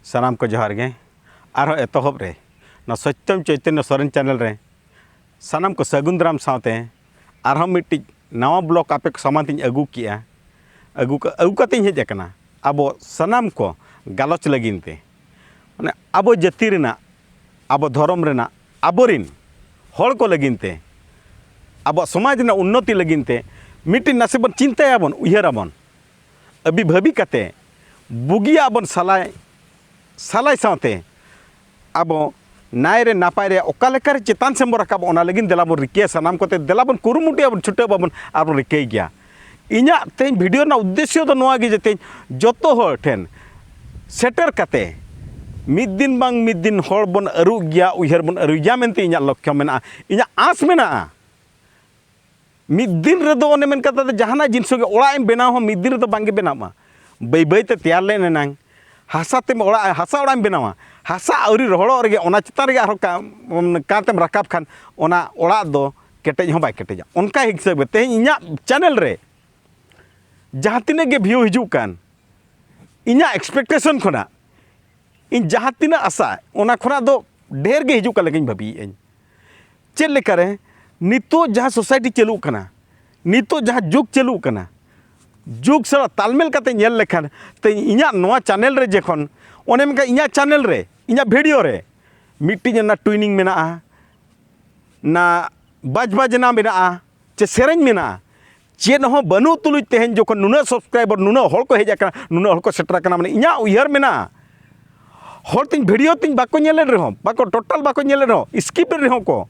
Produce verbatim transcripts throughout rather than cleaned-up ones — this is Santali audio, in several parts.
ᱥᱟᱱᱟᱢ ᱠᱚ ᱡᱚᱦᱟᱨ ᱜᱮ᱾ ᱟᱨᱦᱚᱸ ᱮᱛᱚᱦᱚᱵ ᱨᱮ ᱱᱚᱣᱟ ᱥᱚᱛᱭᱚᱢ ᱪᱳᱭᱛᱚᱱᱭᱚ ᱥᱚᱨᱮᱱ ᱪᱮᱱᱮᱞ ᱨᱮ ᱥᱟᱱᱟᱢ ᱠᱚ ᱥᱟᱹᱜᱩᱱ ᱫᱟᱨᱟᱢ ᱥᱟᱶᱛᱮ ᱟᱨᱦᱚᱸ ᱢᱤᱫᱴᱤᱡ ᱱᱟᱣᱟ ᱵᱞᱚᱜ ᱟᱯᱮ ᱠᱚ ᱥᱟᱢᱟᱝ ᱛᱤᱧ ᱟᱹᱜᱩ ᱠᱮᱜᱼᱟ᱾ ᱟᱹᱜᱩ ᱠᱟ-, ᱟᱹᱜᱩ ᱠᱟᱛᱮᱧ ᱦᱮᱡ ᱟᱠᱟᱱᱟ ᱟᱵᱚ ᱥᱟᱱᱟᱢ ᱠᱚ ᱜᱟᱞᱚᱪ ᱞᱟᱹᱜᱤᱫ ᱛᱮ, ᱢᱟᱱᱮ ᱟᱵᱚ ᱡᱟᱹᱛᱤ ᱨᱮᱱᱟᱜ, ᱟᱵᱚ ᱫᱷᱚᱨᱚᱢ ᱨᱮᱱᱟᱜ, ᱟᱵᱚᱨᱤᱱ ᱦᱚᱲ ᱠᱚ ᱞᱟᱹᱜᱤᱫ ᱛᱮ, ᱟᱵᱚᱣᱟᱜ ᱥᱚᱢᱟᱡᱽ ᱨᱮᱱᱟᱜ ᱩᱱᱱᱚᱛᱤ ᱞᱟᱹᱜᱤᱫ ᱛᱮ ᱢᱤᱫᱴᱤᱡ ᱱᱟᱥᱮ ᱵᱚᱱ ᱪᱤᱱᱛᱟᱹᱭᱟᱵᱚᱱ, ᱩᱭᱦᱟᱹᱨᱟᱵᱚᱱ, ᱟᱹᱵᱤ ᱵᱷᱟᱹᱵᱤ ᱠᱟᱛᱮ ᱵᱩᱜᱤᱭᱟᱜ ᱵᱚᱱ ᱥᱟᱞᱟᱭ, ᱥᱟᱞᱟᱭ ᱥᱟᱶᱛᱮ ᱟᱵᱚ ᱱᱟᱭ ᱨᱮ ᱱᱟᱯᱟᱭ ᱨᱮ ᱚᱠᱟ ᱞᱮᱠᱟ ᱨᱮ ᱪᱮᱛᱟᱱ ᱥᱮᱱ ᱵᱚᱱ ᱨᱟᱠᱟᱵ, ᱚᱱᱟ ᱞᱟᱹᱜᱤᱫ ᱫᱮᱞᱟ ᱵᱚᱱ ᱨᱤᱠᱟᱹᱭᱟ᱾ ᱥᱟᱱᱟᱢ ᱠᱚᱛᱮ ᱫᱮᱞᱟ ᱵᱚᱱ ᱠᱩᱨᱩᱢᱩᱴᱩᱭᱟ, ᱵᱚᱱ ᱪᱷᱩᱴᱟᱹᱣ ᱵᱟᱵᱚᱱ ᱟᱨ ᱵᱚᱱ ᱨᱤᱠᱟᱹᱭ ᱜᱮᱭᱟ᱾ ᱤᱧᱟᱹᱜ ᱛᱮᱦᱮᱧ ᱵᱷᱤᱰᱤᱭᱳ ᱨᱮᱱᱟᱜ ᱩᱫᱽᱫᱮᱥᱥᱚ ᱫᱚ ᱱᱚᱣᱟ ᱜᱮ ᱡᱮ ᱛᱮᱦᱮᱧ ᱡᱚᱛᱚ ᱦᱚᱲ ᱴᱷᱮᱱ ᱥᱮᱴᱮᱨ ᱠᱟᱛᱮ ᱢᱤᱫ ᱫᱤᱱ ᱵᱟᱝ ᱢᱤᱫ ᱫᱤᱱ ᱦᱚᱲ ᱵᱚᱱ ᱟᱹᱨᱩ ᱜᱮᱭᱟ, ᱩᱭᱦᱟᱹᱨ ᱵᱚᱱ ᱟᱹᱨᱩᱭ ᱜᱮᱭᱟ ᱢᱮᱱᱛᱮ ᱤᱧᱟᱹᱜ ᱞᱚᱠᱠᱷᱚ ᱢᱮᱱᱟᱜᱼᱟ, ᱤᱧᱟᱹᱜ ᱟᱸᱥ ᱢᱮᱱᱟᱜᱼᱟ᱾ ᱢᱤᱫ ᱫᱤᱱ ᱨᱮᱫᱚ ᱚᱱᱮ ᱢᱮᱱ ᱠᱟᱛᱷᱟ ᱫᱚ ᱡᱟᱦᱟᱱᱟᱜ ᱡᱤᱱᱤᱥ ᱜᱮ ᱚᱲᱟᱜ ᱮᱢ ᱵᱮᱱᱟᱣ ᱦᱚᱸ ᱢᱤᱫ ᱫᱤᱱ ᱨᱮᱫᱚ ᱵᱟᱝᱜᱮ ᱵᱮᱱᱟᱣᱜᱼᱟ᱾ ᱵᱟᱹᱭ ᱵᱟᱹᱭ ᱛᱮ ᱛᱮᱭᱟᱨ ᱞᱮᱱ ᱮᱱᱟᱝ ᱦᱟᱥᱟ ᱛᱮᱢ ᱚᱲᱟᱜ, ᱦᱟᱥᱟ ᱚᱲᱟᱜ ᱮᱢ ᱵᱮᱱᱟᱣᱟ, ᱦᱟᱥᱟ ᱟᱹᱣᱨᱤ ᱨᱚᱦᱚᱲᱚᱜ ᱨᱮᱜᱮ ᱚᱱᱟ ᱪᱮᱛᱟᱱ ᱨᱮᱜᱮ ᱟᱨᱦᱚᱸ ᱠᱟ-, ᱠᱟᱸᱛ ᱮᱢ ᱨᱟᱠᱟᱵ ᱠᱷᱟᱱ ᱚᱱᱟ ᱚᱲᱟᱜ ᱫᱚ ᱠᱮᱴᱮᱡ ᱦᱚᱸ ᱵᱟᱭ ᱠᱮᱴᱮᱡᱟ᱾ ᱚᱱᱠᱟ ᱦᱤᱥᱟᱹᱵ ᱜᱮ ᱛᱮᱦᱮᱧ ᱤᱧᱟᱹᱜ ᱪᱮᱱᱮᱞ ᱨᱮ ᱡᱟᱦᱟᱸ ᱛᱤᱱᱟᱹᱜ ᱜᱮ ᱵᱷᱤᱭᱩ ᱦᱤᱡᱩᱜ ᱠᱟᱱ, ᱤᱧᱟᱹᱜ ᱮᱠᱥᱯᱮᱠᱴᱮᱥᱚᱱ ᱠᱷᱚᱱᱟᱜ ᱤᱧ ᱡᱟᱦᱟᱸ ᱛᱤᱱᱟᱹᱜ ᱟᱥᱟ, ᱚᱱᱟ ᱠᱷᱚᱱᱟᱜ ᱫᱚ ᱰᱷᱮᱨ ᱜᱮ ᱦᱤᱡᱩᱜ ᱠᱟᱱ ᱞᱮᱠᱟᱧ ᱵᱷᱟᱹᱵᱤᱭᱮᱫᱼᱟᱹᱧ᱾ ᱪᱮᱫ ᱞᱮᱠᱟᱨᱮ ᱱᱤᱛᱚᱜ ᱡᱟᱦᱟᱸ ᱥᱳᱥᱟᱭᱴᱤ ᱪᱟᱹᱞᱩᱜ ᱠᱟᱱᱟ, ᱱᱤᱛᱚᱜ ᱡᱟᱦᱟᱸ ᱡᱩᱜᱽ ᱪᱟᱹᱞᱩᱜ ᱠᱟᱱᱟ, ᱡᱩᱜᱽ ᱥᱟᱞᱟᱜ ᱛᱟᱞᱢᱮᱞ ᱠᱟᱛᱮ ᱧᱮᱞ ᱞᱮᱠᱷᱟᱱ, ᱛᱮ ᱤᱧᱟᱹᱜ ᱱᱚᱣᱟ ᱪᱮᱱᱮᱞ ᱨᱮ ᱡᱚᱠᱷᱚᱱ ᱚᱱᱮ ᱢᱮᱱᱠᱷᱟᱱ ᱤᱧᱟᱹᱜ ᱪᱮᱱᱮᱞ ᱨᱮ, ᱤᱧᱟᱹᱜ ᱵᱷᱤᱰᱤᱭᱳ ᱨᱮ ᱢᱤᱫᱴᱤᱡ ᱚᱱᱟ ᱴᱩᱭᱱᱤᱝ ᱢᱮᱱᱟᱜᱼᱟ, ᱚᱱᱟ ᱵᱟᱡᱽ ᱵᱟᱡᱽᱱᱟ ᱢᱮᱱᱟᱜᱼᱟ, ᱪᱮ ᱥᱮᱨᱮᱧ ᱢᱮᱱᱟᱜᱼᱟ, ᱪᱮᱫ ᱦᱚᱸ ᱵᱟᱹᱱᱩᱜ ᱛᱩᱞᱩᱡ ᱛᱮᱦᱮᱧ ᱡᱚᱠᱷᱚᱱ ᱱᱩᱱᱟᱹᱜ ᱥᱟᱵᱥᱠᱨᱟᱭᱵᱟᱨ, ᱱᱩᱱᱟᱹᱜ ᱦᱚᱲ ᱠᱚ ᱦᱮᱡ ᱟᱠᱟᱱᱟ, ᱱᱩᱱᱟᱹᱜ ᱦᱚᱲ ᱠᱚ ᱥᱮᱴᱮᱨ ᱟᱠᱟᱱᱟ, ᱢᱟᱱᱮ ᱤᱧᱟᱹᱜ ᱩᱭᱦᱟᱹᱨ ᱢᱮᱱᱟᱜᱼᱟ, ᱦᱚᱲ ᱛᱤᱧ ᱵᱷᱤᱰᱤᱭᱳ ᱛᱤᱧ ᱵᱟᱠᱚ ᱧᱮᱞᱮᱫ ᱨᱮᱦᱚᱸ, ᱵᱟᱠᱚ, ᱴᱳᱴᱟᱞ ᱵᱟᱠᱚ ᱧᱮᱞᱮᱫ ᱨᱮᱦᱚᱸ, ᱥᱠᱤᱯ ᱮᱫ ᱨᱮᱦᱚᱸ ᱠᱚ,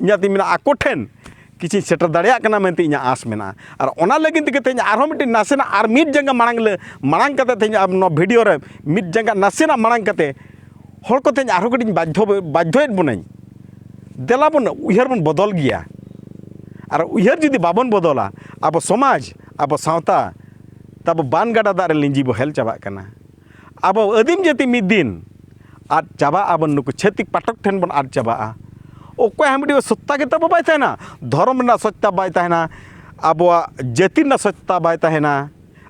ᱤᱧᱟᱹᱜ ᱛᱤᱧ ᱢᱮᱱᱟ ᱟᱠᱚ ᱴᱷᱮᱱ ᱠᱤᱪᱷᱩᱧ ᱥᱮᱴᱮᱨ ᱫᱟᱲᱮᱭᱟᱜ ᱠᱟᱱᱟ ᱢᱮᱱᱛᱮ ᱤᱧᱟᱹᱜ ᱟᱸᱥ ᱢᱮᱱᱟᱜᱼᱟ᱾ ᱟᱨ ᱚᱱᱟ ᱞᱟᱹᱜᱤᱫ ᱛᱮᱜᱮ ᱛᱮᱦᱮᱧ ᱟᱨᱦᱚᱸ ᱢᱤᱫᱴᱤᱡ ᱱᱟᱥᱮᱱᱟᱜ ᱟᱨ ᱢᱤᱫ ᱡᱟᱸᱜᱟ ᱢᱟᱲᱟᱝ ᱞᱮ, ᱢᱟᱲᱟᱝ ᱠᱟᱛᱮ ᱛᱮᱦᱮᱧ ᱟᱢ ᱱᱚᱣᱟ ᱵᱷᱤᱰᱤᱭᱳ ᱨᱮ ᱢᱤᱫ ᱡᱟᱸᱜᱟ ᱱᱟᱥᱮᱱᱟᱜ ᱢᱟᱲᱟᱝ ᱠᱟᱛᱮ ᱦᱚᱲ ᱠᱚ ᱛᱮᱦᱮᱧ ᱟᱨᱦᱚᱸ ᱠᱟᱹᱴᱤᱡ ᱵᱟᱫᱽᱫᱷᱚ, ᱵᱟᱫᱽᱫᱷᱚᱭᱮᱫ ᱵᱚᱱᱟᱹᱧ᱾ ᱫᱮᱞᱟ ᱵᱚᱱ ᱩᱭᱦᱟᱹᱨ ᱵᱚᱱ ᱵᱚᱫᱚᱞ ᱜᱮᱭᱟ᱾ ᱟᱨ ᱩᱭᱦᱟᱹᱨ ᱡᱩᱫᱤ ᱵᱟᱵᱚᱱ ᱵᱚᱫᱚᱞᱟ, ᱟᱵᱚ ᱥᱚᱢᱟᱡᱽ, ᱟᱵᱚ ᱥᱟᱶᱛᱟ ᱛᱟᱵᱚ ᱵᱟᱱ ᱜᱟᱰᱟ ᱫᱟᱜ ᱨᱮ ᱞᱤᱸᱡᱤ ᱵᱚ ᱦᱮᱞ ᱪᱟᱵᱟᱜ ᱠᱟᱱᱟ᱾ ᱟᱵᱚ ᱟᱹᱫᱤᱢ ᱡᱟᱹᱛᱤ ᱢᱤᱫ ᱫᱤᱱ ᱟᱫ ᱪᱟᱵᱟᱜ ᱟᱵᱚᱱ, ᱱᱩᱠᱩ ᱪᱷᱟᱹᱛᱤᱠ ᱯᱟᱴᱚᱠ ᱴᱷᱮᱱ ᱵᱚᱱ ᱟᱫ ᱪᱟᱵᱟᱜᱼᱟ᱾ ᱚᱠᱚᱭ ᱦᱚᱸ ᱢᱤᱫᱴᱤᱡ ᱥᱚᱛᱛᱟ ᱜᱮ ᱛᱟᱵᱚ ᱵᱟᱭ ᱛᱟᱦᱮᱱᱟ, ᱫᱷᱚᱨᱚᱢ ᱨᱮᱱᱟᱜ ᱥᱚᱛᱛᱟ ᱵᱟᱭ ᱛᱟᱦᱮᱱᱟ, ᱟᱵᱚᱣᱟᱜ ᱡᱟᱹᱛᱤ ᱨᱮᱱᱟᱜ ᱥᱚᱛᱛᱟ ᱵᱟᱭ ᱛᱟᱦᱮᱱᱟ,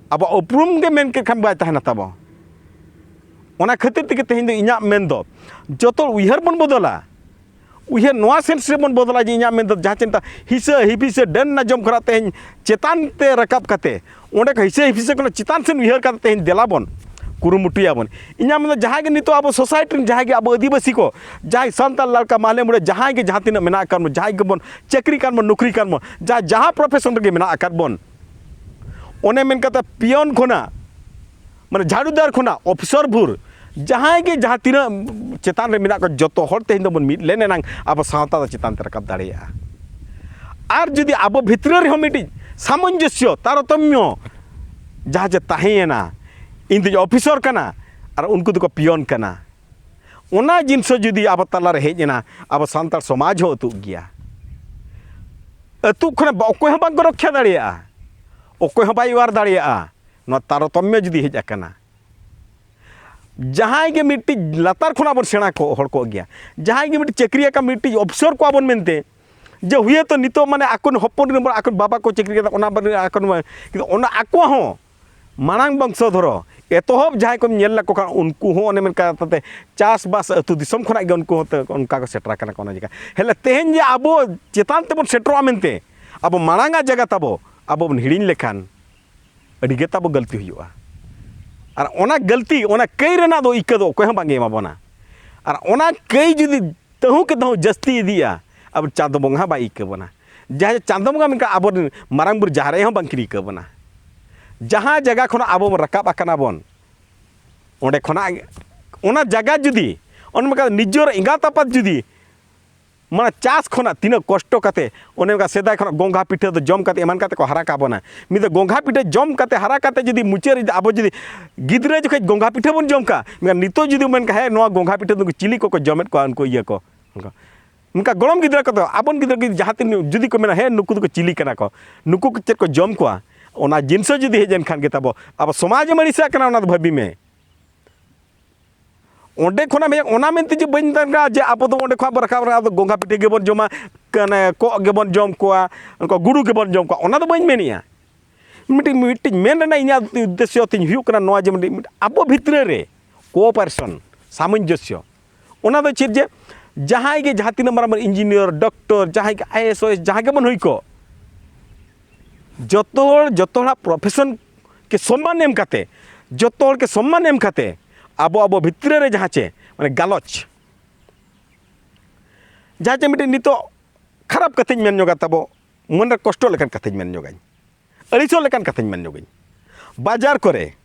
ᱟᱵᱚᱣᱟᱜ ᱩᱯᱨᱩᱢ ᱜᱮ ᱢᱮᱱ ᱠᱮᱫ ᱠᱷᱟᱱ ᱵᱟᱭ ᱛᱟᱦᱮᱱᱟ ᱛᱟᱵᱚ᱾ ᱚᱱᱟ ᱠᱷᱟᱹᱛᱤᱨ ᱛᱮᱜᱮ ᱛᱮᱦᱮᱧ ᱫᱚ ᱤᱧᱟᱹᱜ ᱢᱮᱱ ᱫᱚ, ᱡᱚᱛᱚ ᱩᱭᱦᱟᱹᱨ ᱵᱚᱱ ᱵᱚᱫᱚᱞᱟ᱾ ᱩᱭᱦᱟᱹᱨ ᱱᱚᱣᱟ ᱥᱮᱱᱥ ᱨᱮᱵᱚᱱ ᱵᱚᱫᱚᱞᱟ ᱡᱮ ᱤᱧᱟᱹᱜ ᱢᱮᱱ ᱫᱚ ᱡᱟᱦᱟᱸ ᱪᱤᱱᱛᱟ ᱦᱤᱥᱟᱹ ᱦᱤᱯᱤᱥᱟᱹ ᱰᱟᱹᱱ ᱱᱟ ᱡᱚᱢ ᱠᱷᱚᱱᱟᱜ ᱛᱮᱦᱮᱧ ᱪᱮᱛᱟᱱ ᱛᱮ ᱨᱟᱠᱟᱵ ᱠᱟᱛᱮ, ᱚᱸᱰᱮ ᱠᱷᱚᱱ ᱦᱤᱥᱟᱹ ᱦᱤᱯᱤᱥᱟᱹ ᱠᱷᱚᱱᱟᱜ ᱪᱮᱛᱟᱱ ᱥᱮᱱ ᱩᱭᱦᱟᱹᱨ ᱠᱟᱛᱮ ᱛᱮᱦᱮᱧ ᱫᱮᱞᱟ ᱵᱚᱱ ᱠᱩᱨᱩᱢᱩᱴᱩᱭᱟᱵᱚᱱ᱾ ᱤᱧᱟᱹᱜ ᱢᱮᱱ ᱫᱚ ᱡᱟᱦᱟᱸᱭ ᱜᱮ ᱱᱤᱛᱚᱜ ᱟᱵᱚ ᱥᱳᱥᱟᱭᱴᱤ ᱨᱮᱱ ᱡᱟᱦᱟᱸᱭ ᱜᱮ ᱟᱵᱚ ᱟᱹᱫᱤᱵᱟᱹᱥᱤ ᱠᱚ, ᱡᱟᱦᱟᱸᱭ ᱥᱟᱱᱛᱟᱲ ᱞᱟᱲᱠᱟ ᱢᱟᱦᱞᱮ ᱢᱩᱲᱮ ᱡᱟᱦᱟᱸᱭ ᱜᱮ ᱡᱟᱦᱟᱸ ᱛᱤᱱᱟᱹᱜ ᱢᱮᱱᱟᱜ ᱟᱠᱟᱫ ᱵᱚᱱ, ᱡᱟᱦᱟᱸᱭ ᱜᱮᱵᱚᱱ ᱪᱟᱹᱠᱨᱤ ᱠᱟᱱ ᱵᱚᱱ, ᱱᱚᱠᱨᱤ ᱠᱟᱱ ᱵᱚᱱ, ᱡᱟᱦᱟᱸ ᱡᱟᱦᱟᱸ ᱯᱨᱚᱯᱷᱮᱥᱚᱱ ᱨᱮᱜᱮ ᱢᱮᱱᱟᱜ ᱟᱠᱟᱫ ᱵᱚᱱ, ᱚᱱᱮ ᱢᱮᱱ ᱠᱟᱛᱮ ᱯᱤᱭᱚᱱ ᱠᱷᱚᱱᱟᱜ, ᱢᱟᱱᱮ ᱡᱷᱟᱲᱩᱫᱟᱨ ᱠᱷᱚᱱᱟᱜ ᱚᱯᱷᱤᱥᱚᱨ ᱵᱷᱳᱨ, ᱡᱟᱦᱟᱸᱭ ᱜᱮ ᱡᱟᱦᱟᱸ ᱛᱤᱱᱟᱹᱜ ᱪᱮᱛᱟᱱ ᱨᱮ ᱢᱮᱱᱟᱜ ᱠᱚ, ᱡᱚᱛᱚ ᱦᱚᱲ ᱛᱮᱦᱮᱧ ᱫᱚᱵᱚᱱ ᱢᱤᱫ ᱞᱮᱱ ᱮᱱᱟᱝ ᱟᱵᱚ ᱥᱟᱶᱛᱟ ᱫᱚ ᱪᱮᱛᱟᱱ ᱛᱮ ᱨᱟᱠᱟᱵ ᱫᱟᱲᱮᱭᱟᱜᱼᱟ᱾ ᱟᱨ ᱡᱩᱫᱤ ᱟᱵᱚ ᱵᱷᱤᱛᱨᱤ ᱨᱮᱦᱚᱸ ᱢᱤᱫᱴᱤᱡ ᱥᱟᱢᱚᱧᱡᱚᱥᱭᱚ, ᱛᱟᱨᱚᱛᱚᱢᱭᱚ ᱡᱟᱦᱟᱸ ᱡᱮ ᱛᱟᱦᱮᱸᱭᱮᱱᱟ, ᱤᱧ ᱫᱚᱧ ᱚᱯᱷᱤᱥᱚᱨ ᱠᱟᱱᱟ ᱟᱨ ᱩᱱᱠᱩ ᱫᱚᱠᱚ ᱯᱤᱭᱚᱱ ᱠᱟᱱᱟ, ᱚᱱᱟ ᱡᱤᱱᱤᱥ ᱦᱚᱸ ᱡᱩᱫᱤ ᱟᱵᱚ ᱛᱟᱞᱟᱨᱮ ᱦᱮᱡ ᱮᱱᱟ, ᱟᱵᱚ ᱥᱟᱱᱛᱟᱲ ᱥᱚᱢᱟᱡᱽ ᱦᱚᱸ ᱟᱹᱛᱩᱜ ᱜᱮᱭᱟ᱾ ᱟᱹᱛᱩᱜ ᱠᱷᱚᱱ ᱚᱠᱚᱭ ᱦᱚᱸ ᱵᱟᱝ ᱠᱚ ᱨᱚᱠᱷᱟ ᱫᱟᱲᱮᱭᱟᱜᱼᱟ, ᱚᱠᱚᱭ ᱦᱚᱸ ᱵᱟᱭ ᱚᱣᱟᱨ ᱫᱟᱲᱮᱭᱟᱜᱼᱟ᱾ ᱱᱚᱣᱟ ᱛᱟᱨᱚᱛᱚᱢᱭᱚ ᱡᱩᱫᱤ ᱦᱮᱡ ᱟᱠᱟᱱᱟ, ᱡᱟᱦᱟᱸᱭ ᱜᱮ ᱢᱤᱫᱴᱤᱡ ᱞᱟᱛᱟᱨ ᱠᱷᱚᱱᱟᱜ ᱵᱚᱱ ᱥᱮᱬᱟ ᱠᱚ ᱦᱚᱲ ᱠᱚᱜ ᱜᱮᱭᱟ, ᱡᱟᱦᱟᱸᱭ ᱜᱮ ᱢᱤᱫᱴᱤᱡ ᱪᱟᱹᱠᱨᱤ ᱟᱠᱟᱫ ᱢᱤᱫᱴᱤᱡ ᱚᱯᱷᱤᱥᱚᱨ ᱠᱚᱣᱟ ᱵᱚᱱ ᱢᱮᱱᱛᱮ, ᱡᱮ ᱦᱩᱭᱮᱛᱚ ᱱᱤᱛᱚᱜ ᱢᱟᱱᱮ ᱟᱠᱚ ᱦᱚᱯᱚᱱ ᱨᱮᱱ ᱵᱚᱱ, ᱟᱠᱚ ᱵᱟᱵᱟ ᱠᱚ ᱪᱟᱹᱠᱨᱤ ᱠᱟᱫᱟ, ᱚᱱᱟ ᱵᱟᱨᱮ ᱟᱠᱚ ᱱᱚᱣᱟ, ᱠᱤᱱᱛᱩ ᱚᱱᱟ ᱟᱠᱚ ᱦᱚᱸ ᱢᱟᱲᱟᱝ ᱵᱚᱝᱥᱚ ᱫᱷᱚᱨᱚ ᱮᱛᱚᱦᱚᱵ ᱡᱟᱦᱟᱸᱭ ᱠᱚᱢ ᱧᱮᱞ ᱞᱮᱠᱚ ᱠᱷᱟᱱ, ᱩᱱᱠᱩ ᱦᱚᱸ ᱚᱱᱮ ᱢᱮᱱ ᱠᱟᱛᱮ ᱪᱟᱥᱵᱟᱥ ᱟᱹᱛᱩ ᱫᱤᱥᱚᱢ ᱠᱷᱚᱱᱟᱜ ᱜᱮ ᱩᱱᱠᱩ ᱦᱚᱸ ᱛᱮ ᱚᱱᱠᱟ ᱠᱚ ᱥᱮᱴᱮᱨ ᱟᱠᱟᱱᱟ ᱠᱚ ᱚᱱᱟ ᱡᱟᱭᱜᱟ᱾ ᱦᱮᱸ, ᱛᱮᱦᱮᱧ ᱡᱮ ᱟᱵᱚ ᱪᱮᱛᱟᱱ ᱛᱮᱵᱚᱱ ᱥᱮᱴᱮᱨᱚᱜᱼᱟ ᱢᱮᱱᱛᱮ, ᱟᱵᱚ ᱢᱟᱲᱟᱝᱟᱜ ᱡᱟᱭᱜᱟ ᱛᱟᱵᱚ ᱟᱵᱚ ᱵᱚᱱ ᱦᱤᱲᱤᱧ ᱞᱮᱠᱷᱟᱱ, ᱟᱹᱰᱤ ᱜᱮ ᱛᱟᱵᱚ ᱜᱟᱹᱞᱛᱤ ᱦᱩᱭᱩᱜᱼᱟ᱾ ᱟᱨ ᱚᱱᱟ ᱜᱟᱹᱞᱛᱤ, ᱚᱱᱟ ᱠᱟᱹᱭ ᱨᱮᱱᱟᱜ ᱫᱚ ᱤᱠᱟᱹ ᱫᱚ ᱚᱠᱚᱭ ᱦᱚᱸ ᱵᱟᱝ ᱮ ᱮᱢᱟ ᱵᱚᱱᱟ᱾ ᱟᱨ ᱚᱱᱟ ᱠᱟᱹᱭ ᱡᱩᱫᱤ ᱛᱟᱹᱦᱩ ᱠᱮ ᱛᱟᱹᱦᱩ ᱡᱟᱹᱥᱛᱤ ᱤᱫᱤᱜᱼᱟ, ᱟᱵᱚ ᱪᱟᱸᱫᱚ ᱵᱚᱸᱜᱟ ᱦᱚᱸ ᱵᱟᱭ ᱤᱠᱟᱹ ᱵᱚᱱᱟ᱾ ᱡᱟᱦᱟᱸᱭ ᱪᱟᱸᱫᱚ ᱵᱚᱸᱜᱟ ᱢᱮᱱᱠᱷᱟᱱ ᱟᱵᱚᱨᱮᱱ ᱢᱟᱨᱟᱝ ᱵᱩᱨᱩ ᱡᱟᱦᱮᱨ ᱟᱭᱳ ᱦᱚᱸ ᱵᱟᱝ ᱠᱤᱱ ᱤᱠᱟᱹ ᱵᱚᱱᱟ᱾ ᱡᱟᱦᱟᱸ ᱡᱟᱭᱜᱟ ᱠᱷᱚᱱᱟᱜ ᱟᱵᱚ ᱵᱚᱱ ᱨᱟᱠᱟᱵ ᱟᱠᱟᱱᱟ ᱵᱚᱱ, ᱚᱸᱰᱮ ᱠᱷᱚᱱᱟᱜ, ᱚᱱᱟ ᱡᱟᱭᱜᱟ ᱡᱩᱫᱤ, ᱚᱱᱟ ᱢᱮᱱᱠᱷᱟᱱ ᱱᱤᱡᱮᱨ ᱮᱸᱜᱟᱛ ᱟᱯᱟᱛ ᱡᱩᱫᱤ ᱢᱟᱱᱮ ᱪᱟᱥ ᱠᱷᱚᱱᱟᱜ ᱛᱤᱱᱟᱹᱜ ᱠᱚᱥᱴᱚ ᱠᱟᱛᱮ, ᱚᱱᱮ ᱚᱱᱠᱟ ᱥᱮᱫᱟᱭ ᱠᱷᱚᱱᱟᱜ ᱜᱚᱸᱜᱷᱟ ᱯᱤᱴᱷᱟᱹ ᱫᱚ ᱡᱚᱢ ᱠᱟᱛᱮ ᱮᱢᱟᱱ ᱠᱟᱛᱮ ᱠᱚ ᱦᱟᱨᱟ ᱠᱟᱜ ᱵᱚᱱᱟ᱾ ᱢᱤᱫ ᱫᱚ ᱜᱚᱸᱜᱷᱟ ᱯᱤᱴᱷᱟᱹ ᱡᱚᱢ ᱠᱟᱛᱮ ᱦᱟᱨᱟ ᱠᱟᱛᱮ ᱡᱩᱫᱤ ᱢᱩᱪᱟᱹᱫ ᱨᱮ ᱟᱵᱚ ᱡᱩᱫᱤ ᱜᱤᱫᱽᱨᱟᱹ ᱡᱚᱠᱷᱚᱡ ᱜᱚᱸᱜᱷᱟ ᱯᱤᱴᱷᱟᱹ ᱵᱚᱱ ᱡᱚᱢ ᱠᱟᱜ, ᱢᱮᱱᱠᱷᱟᱱ ᱱᱤᱛᱚᱜ ᱡᱩᱫᱤ ᱢᱮᱱ ᱠᱷᱟᱱ, "ᱦᱮᱸ, ᱱᱚᱣᱟ ᱜᱚᱸᱜᱷᱟ ᱯᱤᱴᱷᱟᱹ ᱫᱚ ᱪᱤᱞᱤ ᱠᱚᱠᱚ ᱡᱚᱢᱮᱫ ᱠᱚᱣᱟ ᱩᱱᱠᱩ ᱤᱭᱟᱹ ᱠᱚ?" ᱚᱱᱠᱟ᱾ ᱢᱮᱱᱠᱷᱟᱱ ᱜᱚᱲᱚᱢ ᱜᱤᱫᱽᱨᱟᱹ ᱠᱚᱫᱚ, ᱟᱵᱚᱱ ᱜᱤᱫᱽᱨᱟᱹ ᱠᱚ ᱡᱟᱦᱟᱸ ᱛᱤᱱ ᱡᱩᱫᱤ ᱠᱚ ᱢᱮᱱᱟ, "ᱦᱮᱸ, ᱱᱩᱠᱩ ᱫᱚᱠᱚ ᱪᱤᱞᱤ ᱠᱟᱱᱟ ᱠᱚ, ᱱᱩᱠᱩ ᱠᱚ ᱪᱮᱫ ᱠᱚ ᱡᱚᱢ ᱠᱚᱣᱟ?" ᱚᱱᱟ ᱡᱤᱱᱤᱥ ᱦᱚᱸ ᱡᱩᱫᱤ ᱦᱮᱡ ᱮᱱᱠᱷᱟᱱ ᱜᱮ ᱛᱟᱵᱚ, ᱟᱵᱚ ᱥᱚᱢᱟᱡᱽ ᱮᱢ ᱟᱹᱲᱤᱥᱟᱜ ᱠᱟᱱᱟ, ᱚᱱᱟ ᱫᱚ ᱵᱷᱟᱹᱵᱤ ᱢᱮ᱾ ᱚᱸᱰᱮ ᱠᱷᱚᱱᱟᱜ ᱵᱷᱮᱡᱟ, ᱚᱱᱟ ᱢᱮᱱᱛᱮ ᱡᱮ ᱵᱟᱹᱧ ᱢᱮᱛᱟᱢ ᱠᱟᱱᱟ ᱡᱮ ᱟᱵᱚ ᱫᱚ ᱚᱸᱰᱮ ᱠᱷᱚᱱᱟᱜ ᱵᱚᱱ ᱨᱟᱠᱟᱵ ᱨᱮ ᱟᱵᱚ ᱜᱚᱸᱜᱷᱟ ᱯᱤᱴᱷᱟᱹ ᱜᱮᱵᱚᱱ ᱡᱚᱢᱟ, ᱠᱟᱱᱮ ᱠᱚᱜ ᱜᱮᱵᱚᱱ ᱡᱚᱢ ᱠᱚᱣᱟ, ᱩᱱᱠᱩ ᱜᱩᱰᱩ ᱜᱮᱵᱚᱱ ᱡᱚᱢ ᱠᱚᱣᱟ, ᱚᱱᱟ ᱫᱚ ᱵᱟᱹᱧ ᱢᱮᱱᱮᱜᱼᱟ᱾ ᱢᱤᱫᱴᱤᱡ, ᱢᱤᱫᱴᱤᱡ ᱢᱮᱱ ᱨᱮᱱᱟᱜ ᱤᱧᱟᱹᱜ ᱩᱫᱽᱫᱮᱥᱥᱚ ᱛᱤᱧ ᱦᱩᱭᱩᱜ ᱠᱟᱱᱟ ᱱᱚᱣᱟ ᱡᱮ ᱢᱤᱫᱴᱤᱡ, ᱢᱤᱫᱴᱤᱡ ᱟᱵᱚ ᱵᱷᱤᱛᱨᱤ ᱨᱮ ᱠᱳᱚᱯᱟᱨᱮᱥᱚᱱ, ᱥᱟᱢᱚᱧᱡᱚᱥᱭᱚ᱾ ᱚᱱᱟ ᱫᱚ ᱪᱮᱫ? ᱡᱮ ᱡᱟᱦᱟᱸᱭ ᱜᱮ ᱡᱟᱦᱟᱸ ᱛᱤᱱᱟᱹᱜ ᱢᱟᱨᱟᱝ ᱢᱟᱨᱟᱝ ᱤᱧᱡᱤᱱᱤᱭᱟᱨ, ᱰᱚᱠᱴᱚᱨ, ᱡᱟᱦᱟᱸᱭ ᱜᱮ ᱟᱭ ᱮ ᱮᱥ, ᱳ ᱮ ᱮᱥ, ᱡᱟᱦᱟᱸ ᱜᱮᱵᱚᱱ ᱦᱩᱭ ᱠᱚᱜ, ᱡᱚᱛᱚ ᱦᱚᱲ, ᱡᱚᱛᱚ ᱦᱚᱲᱟᱜ ᱯᱨᱚᱯᱷᱮᱥᱚᱱ ᱠᱮ ᱥᱚᱢᱢᱟᱱ ᱮᱢ ᱠᱟᱛᱮ, ᱡᱚᱛᱚ ᱦᱚᱲ ᱠᱮ ᱥᱚᱢᱢᱟᱱ ᱮᱢ ᱠᱟᱛᱮ, ᱟᱵᱚ ᱟᱵᱚ ᱵᱷᱤᱛᱨᱤ ᱨᱮ ᱡᱟᱦᱟᱸ ᱪᱮ ᱢᱟᱱᱮ ᱜᱟᱞᱚᱪ, ᱡᱟᱦᱟᱸ ᱪᱮ ᱢᱤᱫᱴᱮᱱ ᱱᱤᱛᱚᱜ ᱠᱷᱟᱨᱟᱯ ᱠᱟᱛᱷᱟᱧ ᱢᱮᱱ ᱧᱚᱜᱟ, ᱛᱟᱵᱚ ᱢᱚᱱᱮ ᱠᱚᱥᱴᱚ ᱞᱮᱠᱟᱱ ᱠᱟᱛᱷᱟᱧ ᱢᱮᱱ ᱧᱚᱜᱟᱹᱧ, ᱟᱹᱲᱤᱥᱚᱜ ᱞᱮᱠᱟᱱ ᱠᱟᱛᱷᱟᱧ ᱢᱮᱱ ᱧᱚᱜᱟᱹᱧ, ᱵᱟᱡᱟᱨ ᱠᱚᱨᱮ,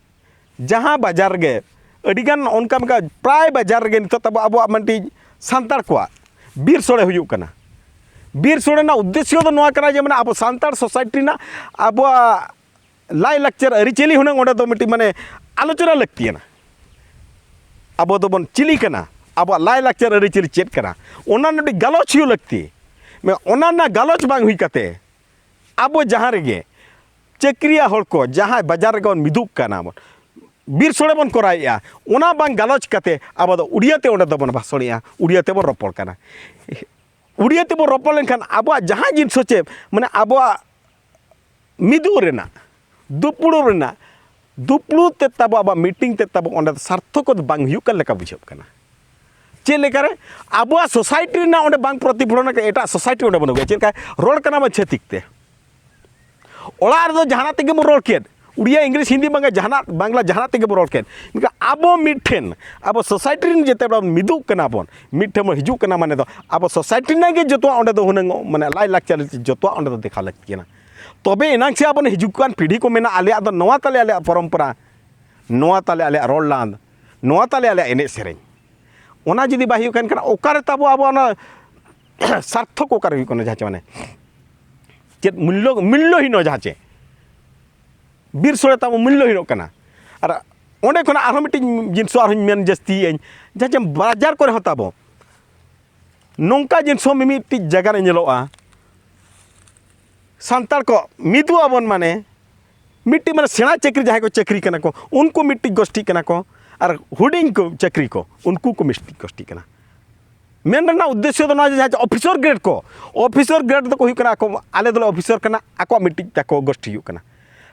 ᱡᱟᱦᱟᱸ ᱵᱟᱡᱟᱨ ᱨᱮᱜᱮ ᱟᱹᱰᱤᱜᱟᱱ ᱚᱱᱠᱟ ᱚᱱᱠᱟ ᱯᱨᱟᱭ ᱵᱟᱡᱟᱨ ᱨᱮᱜᱮ ᱱᱤᱛᱚᱜ ᱛᱟᱵᱚ ᱟᱵᱚᱣᱟᱜ ᱢᱤᱫᱴᱤᱡ ᱥᱟᱱᱛᱟᱲ ᱠᱚᱣᱟᱜ ᱵᱤᱨ ᱥᱳᱲᱮ ᱦᱩᱭᱩᱜ ᱠᱟᱱᱟ᱾ ᱵᱤᱨ ᱥᱳᱲᱮ ᱨᱮᱱᱟᱜ ᱩᱫᱽᱫᱮᱥᱥᱚ ᱫᱚ ᱱᱚᱣᱟ ᱠᱟᱱᱟ ᱡᱮ ᱢᱟᱱᱮ ᱟᱵᱚ ᱥᱟᱱᱛᱟᱲ ᱥᱳᱥᱟᱭᱴᱤ ᱨᱮᱱᱟᱜ ᱟᱵᱚᱣᱟᱜ ᱞᱟᱭᱼᱞᱟᱠᱪᱟᱨ ᱟᱹᱨᱤᱪᱟᱹᱞᱤ ᱦᱩᱱᱟᱹᱝ ᱚᱸᱰᱮ ᱫᱚ ᱢᱤᱫᱴᱤᱡ ᱢᱟᱱᱮ ᱟᱞᱳᱪᱚᱱᱟ ᱞᱟᱹᱠᱛᱤᱭᱟᱱᱟ᱾ ᱟᱵᱚ ᱫᱚᱵᱚᱱ ᱪᱤᱞᱤ ᱠᱟᱱᱟ, ᱟᱵᱚᱣᱟᱜ ᱞᱟᱭᱼᱞᱟᱠᱪᱟᱨ ᱟᱹᱨᱤᱪᱟᱹᱞᱤ ᱪᱮᱫ ᱠᱟᱱᱟ, ᱚᱱᱟ ᱢᱤᱫᱴᱤᱡ ᱜᱟᱞᱚᱪ ᱦᱩᱭᱩᱜ ᱞᱟᱹᱠᱛᱤ᱾ ᱢᱮ-, ᱚᱱᱟ ᱨᱮᱱᱟᱜ ᱜᱟᱞᱚᱪ ᱵᱟᱝ ᱦᱩᱭ ᱠᱟᱛᱮ ᱟᱵᱚ ᱡᱟᱦᱟᱸ ᱨᱮᱜᱮ ᱪᱟᱹᱠᱨᱤᱭᱟᱹ ᱦᱚᱲ ᱠᱚ ᱡᱟᱦᱟᱸᱭ ᱵᱟᱡᱟᱨ ᱨᱮᱜᱮ ᱵᱚᱱ ᱢᱤᱫᱩᱜ ᱠᱟᱱᱟ ᱵᱚᱱ, ᱵᱤᱨ ᱥᱳᱲᱮ ᱵᱚᱱ ᱠᱚᱨᱟᱣᱮᱫᱼᱟ, ᱚᱱᱟ ᱵᱟᱝ ᱜᱟᱞᱚᱪ ᱠᱟᱛᱮ ᱟᱵᱚ ᱫᱚ ᱩᱲᱤᱭᱟᱹ ᱛᱮ ᱚᱸᱰᱮ ᱫᱚᱵᱚᱱ ᱵᱷᱟᱥᱚᱬᱮᱜᱼᱟ, ᱩᱲᱤᱭᱟᱹ ᱛᱮᱵᱚᱱ ᱨᱚᱯᱚᱲ ᱠᱟᱱᱟ᱾ ᱩᱲᱤᱭᱟᱹ ᱛᱮᱵᱚᱱ ᱨᱚᱯᱚᱲ ᱞᱮᱱᱠᱷᱟᱱ ᱟᱵᱚᱣᱟᱜ ᱡᱟᱦᱟᱸ ᱡᱤᱱᱤᱥ ᱦᱚᱪᱪᱷᱮ ᱢᱟᱱᱮ ᱟᱵᱚᱣᱟᱜ ᱢᱤᱫᱩᱜ ᱨᱮᱱᱟᱜ, ᱫᱩᱯᱲᱩᱵ ᱨᱮᱱᱟᱜ, ᱫᱩᱯᱲᱩᱵ ᱛᱮ ᱛᱟᱵᱚ ᱟᱵᱚᱣᱟᱜ ᱢᱤᱴᱤᱝ ᱛᱮ ᱛᱟᱵᱚ ᱚᱸᱰᱮ ᱫᱚ ᱥᱟᱨᱛᱷᱚᱠ ᱫᱚ ᱵᱟᱝ ᱦᱩᱭᱩᱜ ᱠᱟᱱ ᱞᱮᱠᱟ ᱵᱩᱡᱷᱟᱹᱜ ᱠᱟᱱᱟ᱾ ᱪᱮᱫ ᱞᱮᱠᱟᱨᱮ ᱟᱵᱚᱣᱟᱜ ᱥᱳᱥᱟᱭᱴᱤ ᱨᱮᱱᱟᱜ ᱚᱸᱰᱮ ᱵᱟᱝ ᱯᱨᱚᱛᱤᱯᱷᱚᱞᱚᱱ ᱠᱟᱱᱟ, ᱮᱴᱟᱜ ᱥᱳᱥᱟᱭᱴᱤ ᱚᱸᱰᱮ ᱵᱟᱹᱱᱩᱜ ᱜᱮᱭᱟ᱾ ᱪᱮᱫ ᱞᱮᱠᱟ ᱨᱚᱲ ᱠᱟᱱᱟ ᱵᱚᱱ ᱪᱷᱟᱹᱛᱤᱠ ᱛᱮ, ᱚᱲᱟᱜ ᱨᱮᱫᱚ ᱡᱟᱦᱟᱱᱟᱜ ᱛᱮᱜᱮ ᱵᱚᱱ ᱨᱚᱲ ᱠᱮᱫ, ᱩᱲᱤᱭᱟ, ᱤᱝᱞᱤᱥ, ᱦᱤᱱᱫᱤ, ᱵᱟᱝᱞᱟ, ᱡᱟᱦᱟᱱᱟᱜ, ᱵᱟᱝᱞᱟ ᱡᱟᱦᱟᱱᱟᱜ ᱛᱮᱜᱮ ᱵᱚᱱ ᱨᱚᱲ ᱠᱮᱫ, ᱢᱮᱱᱠᱷᱟᱱ ᱟᱵᱚ ᱢᱤᱫ ᱴᱷᱮᱱ, ᱟᱵᱚ ᱥᱳᱥᱟᱭᱴᱤ ᱨᱮᱱ ᱡᱮᱛᱮ ᱦᱚᱲ ᱢᱤᱫᱩᱜ ᱠᱟᱱᱟ ᱵᱚᱱ, ᱢᱤᱫ ᱴᱷᱮᱱ ᱵᱚᱱ ᱦᱤᱡᱩᱜ ᱠᱟᱱᱟ, ᱢᱟᱱᱮ ᱫᱚ ᱟᱵᱚ ᱥᱳᱥᱟᱭᱴᱤ ᱨᱮᱱᱟᱜ ᱜᱮ ᱡᱚᱛᱚᱣᱟᱜ ᱚᱸᱰᱮ ᱫᱚ ᱦᱩᱱᱟᱹᱝ ᱢᱟᱱᱮ ᱞᱟᱭᱼᱞᱟᱠᱪᱟᱨ ᱡᱚᱛᱚᱣᱟᱜ ᱚᱸᱰᱮ ᱫᱚ ᱫᱮᱠᱷᱟᱣ ᱞᱟᱹᱠᱛᱤ ᱠᱟᱱᱟ᱾ ᱛᱚᱵᱮ ᱮᱱᱟᱝ ᱥᱮ ᱟᱵᱚ ᱦᱤᱡᱩᱜ ᱠᱟᱱ ᱯᱤᱲᱦᱤ ᱠᱚ ᱢᱮᱱᱟ, ᱟᱞᱮᱭᱟᱜ ᱫᱚ ᱱᱚᱣᱟ ᱛᱟᱞᱮ ᱟᱞᱮᱭᱟᱜ ᱯᱚᱨᱚᱢᱯᱚᱨᱟ, ᱱᱚᱣᱟ ᱛᱟᱞᱮ ᱟᱞᱮᱭᱟᱜ ᱨᱚᱲ ᱞᱟᱸᱫᱽ, ᱱᱚᱣᱟ ᱛᱟᱞᱮ ᱟᱞᱮᱭᱟᱜ ᱮᱱᱮᱡ ᱥᱮᱨᱮᱧ᱾ ᱚᱱᱟ ᱡᱩᱫᱤ ᱵᱟᱭ ᱦᱩᱭᱩᱜ ᱠᱟᱱ ᱠᱷᱟᱱ ᱚᱠᱟᱨᱮ ᱛᱟᱵᱚ ᱟᱵᱚ ᱚᱱᱟ ᱥᱟᱨᱛᱷᱚᱠ ᱚᱠᱟᱨᱮ ᱦᱩᱭᱩᱜ ᱠᱟᱱᱟ? ᱡᱟᱦᱟᱸ ᱪᱮ ᱢᱟᱱᱮ ᱪᱮᱫ ᱢᱩᱞᱞᱚ, ᱢᱩᱞᱞᱚᱦᱤᱱᱚ ᱡᱟᱦᱟᱸ ᱪᱮ ᱵᱤᱨ ᱥᱳᱲᱮ ᱛᱟᱵᱚ ᱢᱩᱞᱞᱚᱦᱤᱱᱚᱜ ᱠᱟᱱᱟ᱾ ᱟᱨ ᱚᱸᱰᱮ ᱠᱷᱚᱱᱟᱜ ᱟᱨᱦᱚᱸ ᱢᱤᱫᱴᱤᱡ ᱡᱤᱱᱤᱥ ᱟᱨᱦᱚᱸᱧ ᱢᱮᱱ ᱡᱟᱹᱥᱛᱤᱭᱟᱹᱧ, ᱡᱟᱦᱟᱸ ᱪᱮ ᱵᱟᱡᱟᱨ ᱠᱚᱨᱮ ᱦᱚᱸ ᱛᱟᱵᱚ ᱱᱚᱝᱠᱟ ᱡᱤᱱᱤᱥ ᱦᱚᱸ ᱢᱤᱢᱤᱫᱴᱤᱡ ᱡᱟᱭᱜᱟ ᱨᱮ ᱧᱮᱞᱚᱜᱼᱟ, ᱥᱟᱱᱛᱟᱲ ᱠᱚ ᱢᱤᱫᱚᱜ ᱟᱵᱚᱱ ᱢᱟᱱᱮ ᱢᱤᱫᱴᱤᱡ ᱢᱟᱱᱮ ᱥᱮᱬᱟ ᱪᱟᱹᱠᱨᱤ ᱡᱟᱦᱟᱸᱭ ᱠᱚ ᱪᱟᱹᱠᱨᱤ ᱠᱟᱱᱟ ᱠᱚ ᱩᱱᱠᱩ ᱢᱤᱫᱴᱤᱡ ᱜᱳᱥᱴᱤ ᱠᱟᱱᱟ ᱠᱚ, ᱟᱨ ᱦᱩᱰᱤᱧ ᱠᱚ ᱪᱟᱹᱠᱨᱤ ᱠᱚ ᱩᱱᱠᱩ ᱠᱚ ᱢᱤᱫᱴᱤᱡ ᱜᱳᱥᱴᱤ ᱠᱟᱱᱟ᱾ ᱢᱮᱱ ᱨᱮᱱᱟᱜ ᱩᱫᱽᱫᱮᱥᱥᱚ ᱫᱚ ᱱᱚᱣᱟ ᱡᱮ ᱡᱟᱦᱟᱸ ᱚᱯᱷᱤᱥᱚᱨ ᱜᱨᱮᱰ ᱠᱚ, ᱚᱯᱷᱤᱥᱚᱨ ᱜᱨᱮᱰ ᱫᱚᱠᱚ ᱦᱩᱭᱩᱜ ᱠᱟᱱᱟ ᱟᱠᱚ, ᱟᱞᱮ ᱫᱚᱞᱮ ᱚᱯᱷᱤᱥᱚᱨ ᱠᱟᱱᱟ, ᱟᱠᱚᱣᱟᱜ ᱢᱤᱫᱴᱤᱡ ᱛᱟᱠᱚ ᱜᱳᱥᱴᱤ ᱦᱩᱭᱩᱜ ᱠᱟᱱᱟ᱾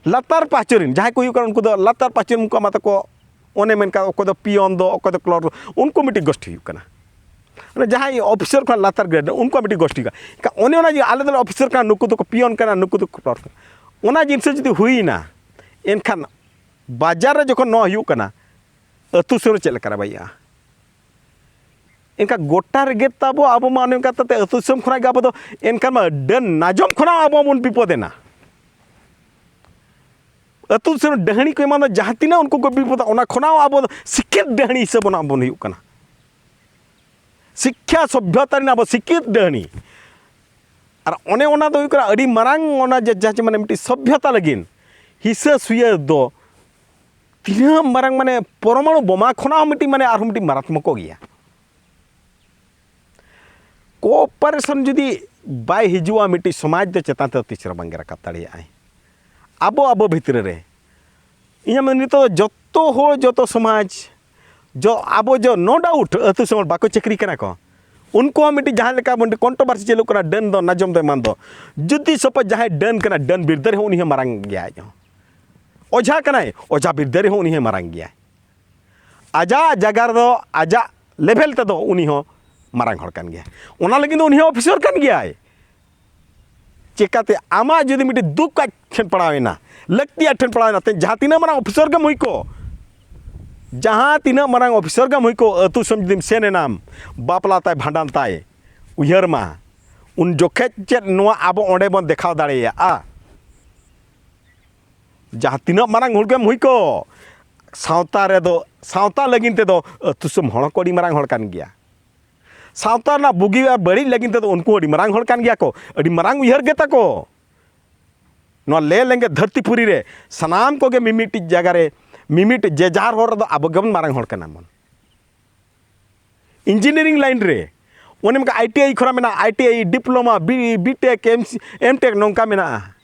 ᱞᱟᱛᱟᱨ ᱯᱟᱦᱪᱚ ᱨᱮᱱ ᱡᱟᱦᱟᱸᱭ ᱠᱚ ᱦᱩᱭᱩᱜ ᱠᱟᱱᱟ ᱩᱱᱠᱩ ᱫᱚ ᱞᱟᱛᱟᱨ ᱯᱟᱦᱪᱚ ᱨᱮᱱ ᱩᱱᱠᱩᱣᱟᱜ ᱢᱟ ᱛᱟᱠᱚ ᱚᱱᱮ ᱢᱮᱱᱠᱷᱟᱱ ᱚᱠᱚᱭ ᱫᱚ ᱯᱤᱭᱚᱱ ᱫᱚ, ᱚᱠᱚᱭ ᱫᱚ ᱠᱞᱟᱨᱠ, ᱩᱱᱠᱩ ᱢᱤᱫᱴᱤᱡ ᱜᱳᱥᱴᱤ ᱦᱩᱭᱩᱜ ᱠᱟᱱᱟ᱾ ᱢᱟᱱᱮ ᱡᱟᱦᱟᱸᱭ ᱚᱯᱷᱤᱥᱟᱨ ᱠᱷᱚᱱ ᱞᱟᱛᱟᱨ ᱜᱨᱮᱰ ᱨᱮ, ᱩᱱᱠᱩᱣᱟᱜ ᱢᱤᱫᱴᱤᱡ ᱜᱳᱥᱴᱤ ᱦᱩᱭᱩᱜᱼᱟ᱾ ᱮᱱᱠᱷᱟᱱ ᱚᱱᱮ ᱚᱱᱟ ᱡᱮ ᱟᱞᱮ ᱫᱚᱞᱮ ᱚᱯᱷᱤᱥᱟᱨ ᱠᱟᱱᱟ, ᱱᱩᱠᱩ ᱫᱚᱠᱚ ᱯᱤᱭᱚᱱ ᱠᱟᱱᱟ, ᱱᱩᱠᱩ ᱫᱚᱠᱚ ᱠᱞᱟᱨᱠ ᱠᱟᱱᱟ, ᱚᱱᱟ ᱡᱤᱱᱤᱥ ᱡᱩᱫᱤ ᱦᱩᱭᱱᱟ, ᱮᱱᱠᱷᱟᱱ ᱵᱟᱡᱟᱨ ᱨᱮ ᱡᱚᱠᱷᱚᱱ ᱱᱚᱣᱟ ᱦᱩᱭᱩᱜ ᱠᱟᱱᱟ, ᱟᱹᱛᱩ ᱥᱮᱫ ᱨᱮ ᱪᱮᱫ ᱞᱮᱠᱟ ᱨᱮ ᱵᱟᱭ ᱤᱭᱟᱹᱜᱼᱟ? ᱮᱱᱠᱷᱟᱱ ᱜᱚᱴᱟ ᱨᱮᱜᱮ ᱛᱟᱵᱚ, ᱟᱵᱚ ᱢᱟ ᱚᱱᱮ ᱚᱱᱠᱟ ᱠᱟᱛᱮ ᱟᱹᱛᱩ ᱫᱤᱥᱚᱢ ᱠᱷᱚᱱᱟᱜ ᱜᱮ ᱟᱵᱚ ᱫᱚ, ᱮᱱᱠᱷᱟᱱ ᱢᱟ ᱰᱟᱹᱱ ᱱᱟᱡᱚᱢ ᱠᱷᱚᱱᱟᱜ ᱟᱵᱚ ᱵᱚᱱ ᱵᱤᱯᱚᱫ ᱮᱱᱟ᱾ ᱟᱹᱛᱩ ᱫᱤᱥᱚᱢ ᱰᱟᱹᱦᱲᱤ ᱠᱚ ᱮᱢᱟᱱ ᱫᱚ ᱡᱟᱦᱟᱸ ᱛᱤᱱᱟᱹᱜ ᱩᱱᱠᱩ ᱠᱚ ᱵᱤᱯᱚᱫᱟ, ᱚᱱᱟ ᱠᱷᱚᱱᱟᱜ ᱦᱚᱸ ᱟᱵᱚ ᱫᱚ ᱥᱤᱠᱠᱷᱤᱛ ᱰᱟᱹᱦᱲᱤ ᱦᱤᱥᱟᱹᱵ ᱵᱚᱱ, ᱵᱚᱱ ᱦᱩᱭᱩᱜ ᱠᱟᱱᱟ᱾ ᱥᱤᱠᱠᱷᱟ ᱥᱚᱵᱷᱭᱚᱛᱟ ᱨᱮᱱᱟᱜ ᱟᱵᱚ ᱥᱤᱠᱠᱷᱤᱛ ᱰᱟᱹᱦᱲᱤ᱾ ᱟᱨ ᱚᱱᱮ ᱚᱱᱟ ᱫᱚ ᱦᱩᱭᱩᱜ ᱠᱟᱱᱟ ᱟᱹᱰᱤ ᱢᱟᱨᱟᱝ, ᱚᱱᱟ ᱡᱮ ᱡᱟᱦᱟᱸ ᱪᱮ ᱢᱟᱱᱮ ᱢᱤᱫᱴᱤᱡ ᱥᱚᱵᱷᱭᱚᱛᱟ ᱞᱟᱹᱜᱤᱫ ᱦᱤᱥᱟᱹ ᱥᱩᱭᱟᱹ ᱫᱚ ᱛᱤᱱᱟᱹᱜ ᱢᱟᱨᱟᱝ, ᱢᱟᱱᱮ ᱯᱚᱨᱚᱢᱟᱬᱩ ᱵᱳᱢᱟ ᱠᱷᱚᱱᱟᱜ ᱦᱚᱸ ᱢᱤᱫᱴᱤᱡ, ᱢᱟᱱᱮ ᱟᱨᱦᱚᱸ ᱢᱤᱫᱴᱤᱡ ᱢᱟᱨᱟᱛᱢᱚᱠᱚ ᱜᱮᱭᱟ᱾ ᱠᱳᱯᱟᱨᱮᱥᱚᱱ ᱡᱩᱫᱤ ᱵᱟᱭ ᱦᱤᱡᱩᱜᱼᱟ, ᱢᱤᱫᱴᱤᱡ ᱥᱚᱢᱟᱡᱽ ᱫᱚ ᱪᱮᱛᱟᱱ ᱛᱮᱫᱚ ᱛᱤᱥ ᱨᱮᱦᱚᱸ ᱵᱟᱝᱜᱮ ᱨᱟᱠᱟᱵ ᱫᱟᱲᱮᱭᱟᱜᱼᱟᱭ᱾ ᱟᱵᱚ, ᱟᱵᱚ ᱵᱷᱤᱛᱨᱤ ᱨᱮ, ᱤᱧᱟᱹᱜ ᱢᱮᱱ, ᱱᱤᱛᱚᱜ ᱫᱚ ᱡᱚᱛᱚ ᱦᱚᱲ, ᱡᱚᱛᱚ ᱥᱚᱢᱟᱡᱽ, ᱡᱚ, ᱟᱵᱚ ᱡᱚ, no doubt, ᱟᱹᱛᱩ ᱥᱚᱢᱟᱡᱽ ᱵᱟᱠᱚ ᱪᱟᱹᱠᱨᱤ ᱠᱟᱱᱟ ᱠᱚ, ᱩᱱᱠᱩ ᱦᱚᱸ ᱢᱤᱫᱴᱤᱡ ᱡᱟᱦᱟᱸ ᱞᱮᱠᱟ ᱢᱤᱫᱴᱤᱡ controversy ᱪᱟᱹᱞᱩᱜ ᱠᱟᱱᱟ, ᱰᱟᱹᱱ ᱫᱚ ᱱᱟᱡᱚᱢ ᱫᱚ ᱮᱢᱟᱱ ᱫᱚ, ᱡᱩᱫᱤ suppose ᱡᱟᱦᱟᱸᱭ ᱰᱟᱹᱱ ᱠᱟᱱᱟ, ᱰᱟᱹᱱ ᱵᱤᱨᱫᱟᱹ ᱨᱮᱦᱚᱸ ᱩᱱᱤ ᱦᱚᱸ ᱢᱟᱨᱟᱝ ᱜᱮᱭᱟᱭ ᱟᱡ ᱦᱚᱸ᱾ ᱚᱡᱷᱟ ᱠᱟᱱᱟᱭ, ᱚᱡᱷᱟ ᱵᱤᱨᱫᱟᱹ ᱨᱮᱦᱚᱸ ᱩᱱᱤ ᱦᱚᱸ ᱢᱟᱨᱟᱝ ᱜᱮᱭᱟᱭ᱾ ᱟᱡᱟᱜ ᱡᱟᱭᱜᱟ ᱨᱮᱫᱚ, ᱟᱡᱟᱜ level ᱛᱮᱫᱚ ᱩᱱᱤ ᱦᱚᱸ ᱢᱟᱨᱟᱝ ᱦᱚᱲ ᱠᱟᱱ ᱜᱮᱭᱟᱭ᱾ ᱚᱱᱟ ᱞᱟᱹᱜᱤᱫ ᱫᱚ ᱩᱱᱤ ᱦᱚᱸ ᱚᱯᱷᱤᱥᱟᱨ ᱠᱟᱱ ᱜᱮᱭᱟᱭ᱾ ᱪᱮᱠᱟᱛᱮ ᱟᱢᱟᱜ ᱡᱩᱫᱤ ᱢᱤᱫᱴᱤᱡ ᱫᱩᱠ ᱟᱡ ᱴᱷᱮᱱ ᱯᱟᱲᱟᱣᱮᱱᱟ, ᱞᱟᱹᱠᱛᱤ ᱟᱡ ᱴᱷᱮᱱ ᱯᱟᱲᱟᱣᱮᱱᱟ, ᱛᱮ ᱡᱟᱦᱟᱸ ᱛᱤᱱᱟᱹᱜ ᱢᱟᱨᱟᱝ ᱚᱯᱷᱤᱥᱟᱨ ᱜᱮᱢ ᱦᱩᱭ ᱠᱚᱜ, ᱡᱟᱦᱟᱸ ᱛᱤᱱᱟᱹᱜ ᱢᱟᱨᱟᱝ ᱚᱯᱷᱤᱥᱟᱨ ᱜᱮᱢ ᱦᱩᱭ ᱠᱚᱜ, ᱟᱹᱛᱩ ᱫᱤᱥᱚᱢ ᱡᱩᱫᱤᱢ ᱥᱮᱱ ᱮᱱᱟᱢ, ᱵᱟᱯᱞᱟ ᱛᱟᱭ, ᱵᱷᱟᱸᱰᱟᱱ ᱛᱟᱭ, ᱩᱭᱦᱟᱹᱨ ᱢᱟ, ᱩᱱ ᱡᱚᱠᱷᱮᱡ ᱪᱮᱫ ᱱᱚᱣᱟ ᱟᱵᱚ ᱚᱸᱰᱮ ᱵᱚᱱ ᱫᱮᱠᱷᱟᱣ ᱫᱟᱲᱮᱭᱟᱜᱼᱟ? ᱡᱟᱦᱟᱸ ᱛᱤᱱᱟᱹᱜ ᱢᱟᱨᱟᱝ ᱦᱚᱲ ᱜᱮᱢ ᱦᱩᱭ ᱠᱚᱜ, ᱥᱟᱶᱛᱟ ᱨᱮᱫᱚ, ᱥᱟᱶᱛᱟ ᱞᱟᱹᱜᱤᱫ ᱛᱮᱫᱚ ᱟᱹᱛᱩ ᱫᱤᱥᱚᱢ ᱦᱚᱲ ᱦᱚᱸᱠᱚ ᱟᱹᱰᱤ ᱢᱟᱨᱟᱝ ᱦᱚᱲ ᱠᱟᱱ ᱜᱮᱭᱟ᱾ ᱥᱟᱶᱛᱟ ᱨᱮᱱᱟᱜ ᱵᱩᱜᱤ ᱟᱨ ᱵᱟᱹᱲᱤᱡ ᱞᱟᱹᱜᱤᱫ ᱛᱮᱫᱚ ᱩᱱᱠᱩ ᱟᱹᱰᱤ ᱢᱟᱨᱟᱝ ᱦᱚᱲ ᱠᱟᱱ ᱜᱮᱭᱟ ᱠᱚ, ᱟᱹᱰᱤ ᱢᱟᱨᱟᱝ ᱩᱭᱦᱟᱹᱨ ᱜᱮ ᱛᱟᱠᱚ᱾ ᱱᱚᱣᱟ ᱞᱮ ᱞᱮᱸᱜᱮ ᱫᱷᱟᱹᱨᱛᱤ ᱯᱩᱨᱤ ᱨᱮ ᱥᱟᱱᱟᱢ ᱠᱚᱜᱮ ᱢᱤᱢᱤᱫᱴᱤᱡ ᱡᱟᱭᱜᱟ ᱨᱮ, ᱢᱤᱢᱤᱫ ᱡᱮ ᱡᱟᱦᱟᱨ ᱦᱚᱲ ᱨᱮᱫᱚ ᱟᱵᱚ ᱜᱮᱵᱚᱱ ᱢᱟᱨᱟᱝ ᱦᱚᱲ ᱠᱟᱱᱟ ᱵᱚᱱ᱾ Engineering line ᱨᱮ, ᱚᱱᱮ ᱚᱱᱠᱟ I T I ᱠᱷᱚᱱᱟᱜ ᱢᱮᱱᱟᱜᱼᱟ, I T I diploma, B, B Tech, M, M Tech ᱱᱚᱝᱠᱟ ᱢᱮᱱᱟᱜᱼᱟ᱾